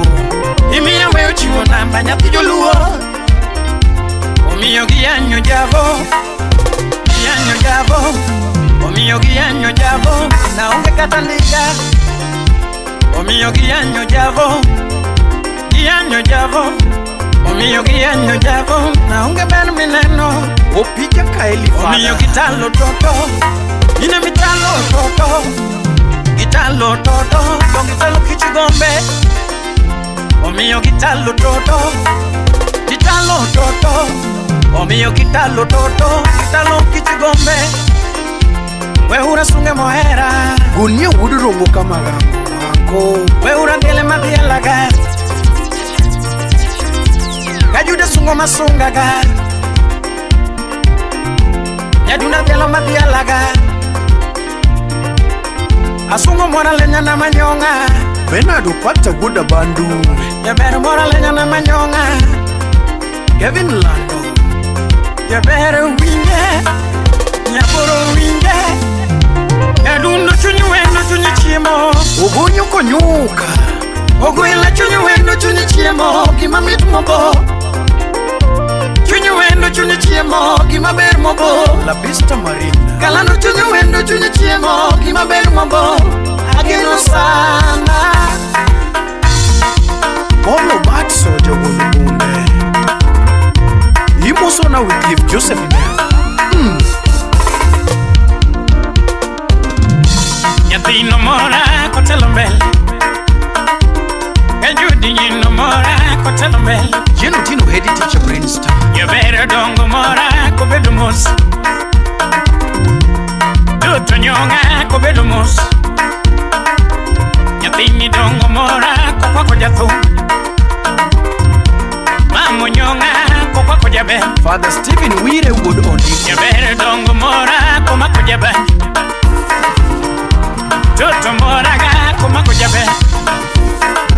Imiya weyo chiwo namba nyathi joluo. Omiyo giyanyo javo. Giyanyo javo. Omiyo giyanyo javo. Naonge kata ndika. Omiyo giyanyo javo. Giyanyo javo. Omiyo giyanyo javo. Naonge ber mineno. Opija Kaeli Fada. Omiyo gitalo toto. Ine mitalo toto. Gitalo toto. To gitalo kichigombe. Omiyo gitalo toto. Gitalo toto. Omiyo gitalo toto. Gitalo kichigombe. Weura sunge mohera. Gunia wuod Rongo kamagambo wako. Weura ndele madhialaga. Kajude sungo masungaga. Nyaduna dhialo madhialaga. Asungo mora lenya na manyonga. Bernard Opata wuod Abandu. Jaber mora lenya na manyonga. Kevin Lando. Jaber winje. Nyaboro winje. Nyadundo chunyi wendo chunyi chiemo. Ogonyo konyuka. Ogwela chunyi wendo chunyi chiemo. Gima mit mobo. Chunyi wendo chunyi chiemo. Gima ber mobo. Labista Marina. Kalando chunyi wendo chunyi chiemo. Gima ber mobo. Ageno sana. Paulo Batso jawuon bunde. Imosona Wycliffe Joseph Nyango. Nyathino mora kotelo mbele. Kajudi nyino mora kotelo mbele. Jeno Tino head teacher Brainstar. Jaber dongo mora kobedo mos. Duto nyonga kobedo mos. Nyathini dongo mora kokwako jathum. Mamo nyonga kokwako jaber. Father Stephen Wire wuod Ondiko. Jaber dongo mora komako jaber. Toto mora ga komako jaber.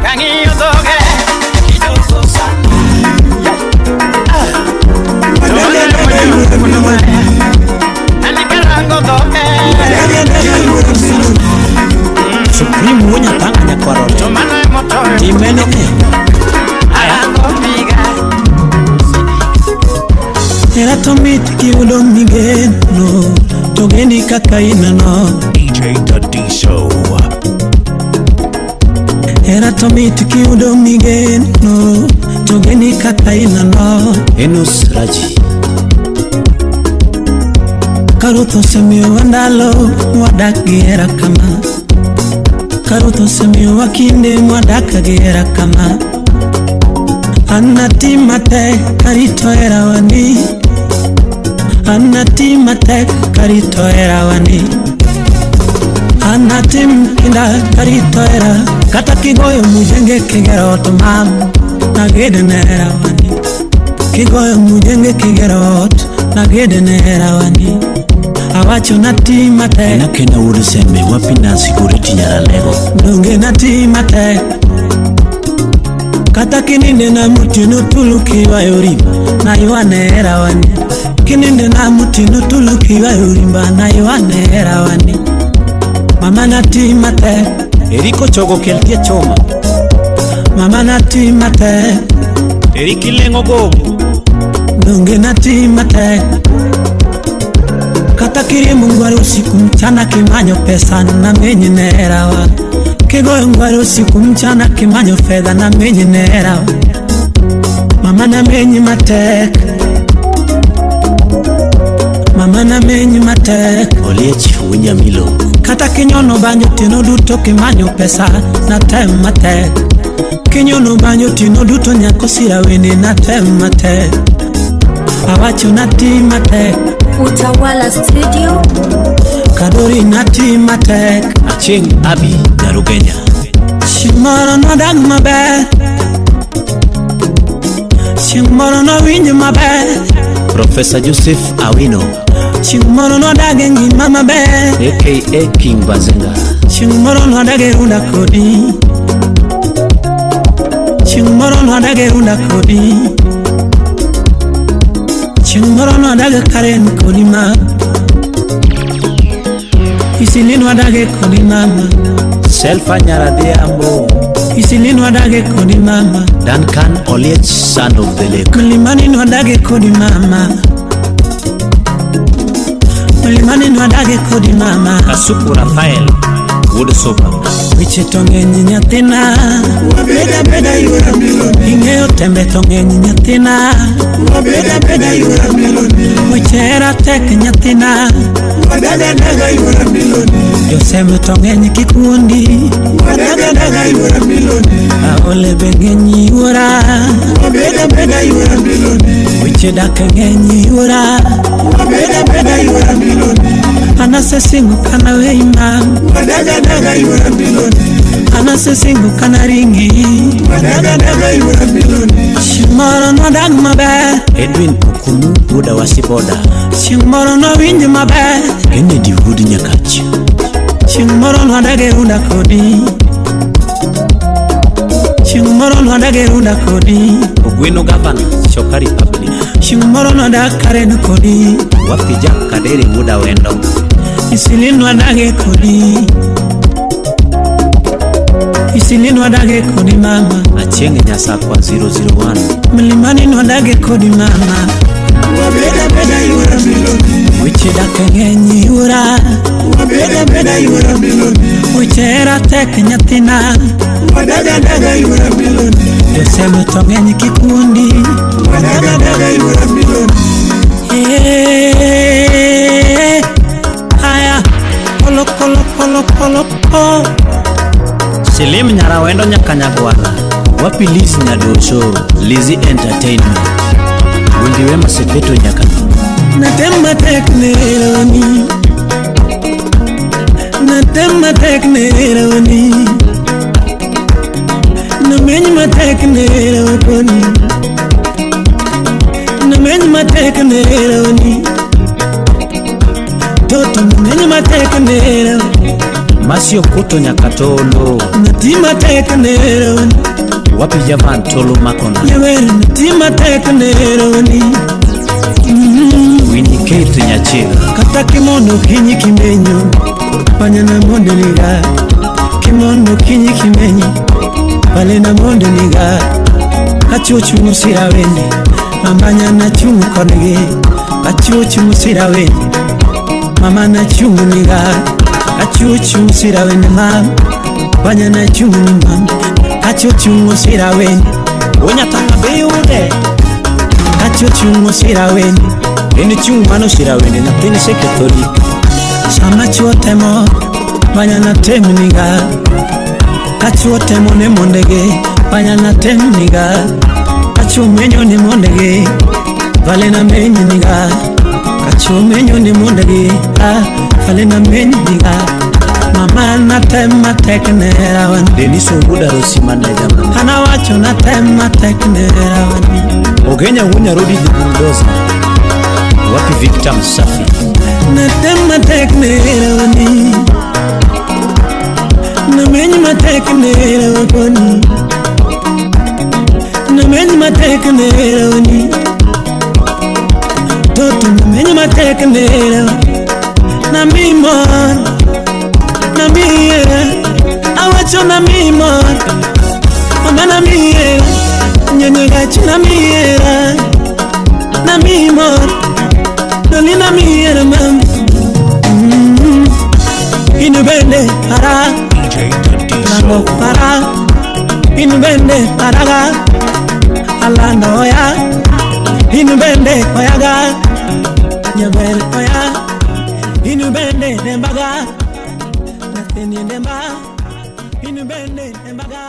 Kang'iyo dhoge kidogo sana. Anikarango dhoge. Supreme wuonya panga nyakwaro. To mano emotoyo. Timeno e. Arango miga. Hera to mit kiyudo migeno to geni kaka ineno. DJ Tadiso. Hera to mit kiyudo migeno to geni kaka ineno. Enos Raji. Karuoth osemiyowa ndalo mwadak gi hera kama. Karuoth osemiyowa kinde mwadak gi hera kama. An natim matek karito herawani. An natim matek karito herawani. An natim kinda karito hera. Kata kigoyo mujenge kigero ot mam, naged ne herawani. Kigoyo mujenge kigero ot, naged ne herawani. Awacho natim matek. Kena wuod Sembe wapi Nancy Goretti Nyaralego. Donge natim matek. Kata kininde na mutino tulu kiywayo rimba, naywane herawani. Kininde na mutino tulu kiywayo rimba, naywane herawani. Mama natim matek. Eriko chogo kel tie choma. Mama natim matek. Eriki leng'o gogo. Donge natim matek. Kata kiriembo ngware usiku mchana kimanyo pesa namenyi ne herawa. Kigoyo ngware usiku mchana kimanyo fedha namenyi ne herawa. Mama namenyi matek. Mama namenyi matek. Oliech Winyamilo. Kata kinyono banjo otieno duto kimanyo pesa natem matek. Kinyono banjo otieno duto nyako sira wende natem matek. Awacho natim matek. Utawala Studio. Kadori natim matek. Achieng' Abi Nyarugenya. Chieng' moro nodag maber. Chieng' moro nowinj maber. Professor Joseph Awino. Chieng' moro nodag e ngima maber. AKA King Bazenga. Chieng' moro nodag e runda kodi. Chieng' moro nodag e runda kodi. Chieng' moro nodag Karen kodi ma. Isili nodag e kodi mama. Selfa Nyaradhiambo. Isili nodag e kodi mama. Duncan Oliech, son of the lake. Mlimani nodag e kodi mama. Mlimani nodag e kodi mama. Kasuku Rafael wuod Soba. Weche to ng'eny nyathina. Wabeda beda yuora miloni. Ing'eyo tembe to ng'eny nyathina. Wabeda beda yuora miloni. Weche hera tek nyathina. Wadaga daga yuora miloni. Josem to ng'eny kikundi. Wadaga daga yuora miloni. Aole be ng'eny yuora. Wabeda beda yuora miloni. Weche dak ng'eny yuora. Wabeda beda yuora miloni. Anasesingo kana weima. Wadaga daga yuora miloni. Anasesingo kana ringi. Wadaga daga yuora miloni. Chieng' moro nodag maber. Edwin Okumu wuod Awasiboda. Chieng' moro nowinj maber. Kennedy wuod Nyakach. Chieng' moro nodag e runda kodi. Chieng' moro nodag e runda kodi. Ogweno Gavana Choka Republic. Chieng' moro nodag Karen kodi. Wapi Jack Kadere wuod Awendo. Isili nodag e kodi. Isili nodag e kodi mama. Achieng' Nyasakwa 001. Mlimani nodag e kodi mama. Wabeda beda yuora miloni. Weche dak ng'eny yuora. Wabeda beda yuora miloni. Weche hera tek nyathina. Wadaga daga yuora miloni. Josem to ng'eny kikundi. Wadaga daga yuora miloni. Eh, haya kolo kolo kolo kolo ko. Selim Nyarawendo nyaka Nyagwara. Wapi Liz Nyadoso, Lizzy Entertainment. Wundi Wema Sepetu nyaka. Natem matek ne herawani. Natem matek ne herawani. Nameny matek ne herawani. Nameny matek ne herawani. Toto nameny matek ne herawani. Masio Kuto nyaka Tolo. Natim matek ne herawani. Wapi Javan Tolo Makona. Yawer natim matek ne herawani. Winnie Keith Nyachiga. Kata kimono kinyi kimenyo. Panyana mondo niga. Kimono kinyi kimenyo. Palena mondo niga. Kachuchu musira wende. Mambanya na chungu konege. Kachuchu musira wende. Mama na chungu niga. Kachuchu musira wende mam. Panyana chungu ni mam. Kachuchu musira wende. Onyatanga beyude. Kachuchu musira wende. En chung' mano sirawende nyathini sekethoni. Sama chuo temo manyana tem niga. Kachuo temo ne mondege manyana tem niga. Kachuo menyo ne mondege valena menyo niga. Kachuo menyo ne mondege ah valena menyo niga. Mama na tem matek ne rawani. Denis Oguda Rosi manager man. Ana wacho na tem matek ne rawani. Ogenya wunya rodi the bulldozer. Wapi Victor Msafi. Na tem matek ne rawani. Na meny matek ne rawani. Na meny matek ne rawani. Toto na meny matek ne rawani. Na mi mor. Na mie, awacho na mi mor. Mama na mie, nyenye gachi na mie. Na mi mor, doli na mie na mam. Inubende para, lando para. Inubende paraga, alando oya. Inubende oyaga, nyaber oya. Inubende nembaga. Inubende nembaga.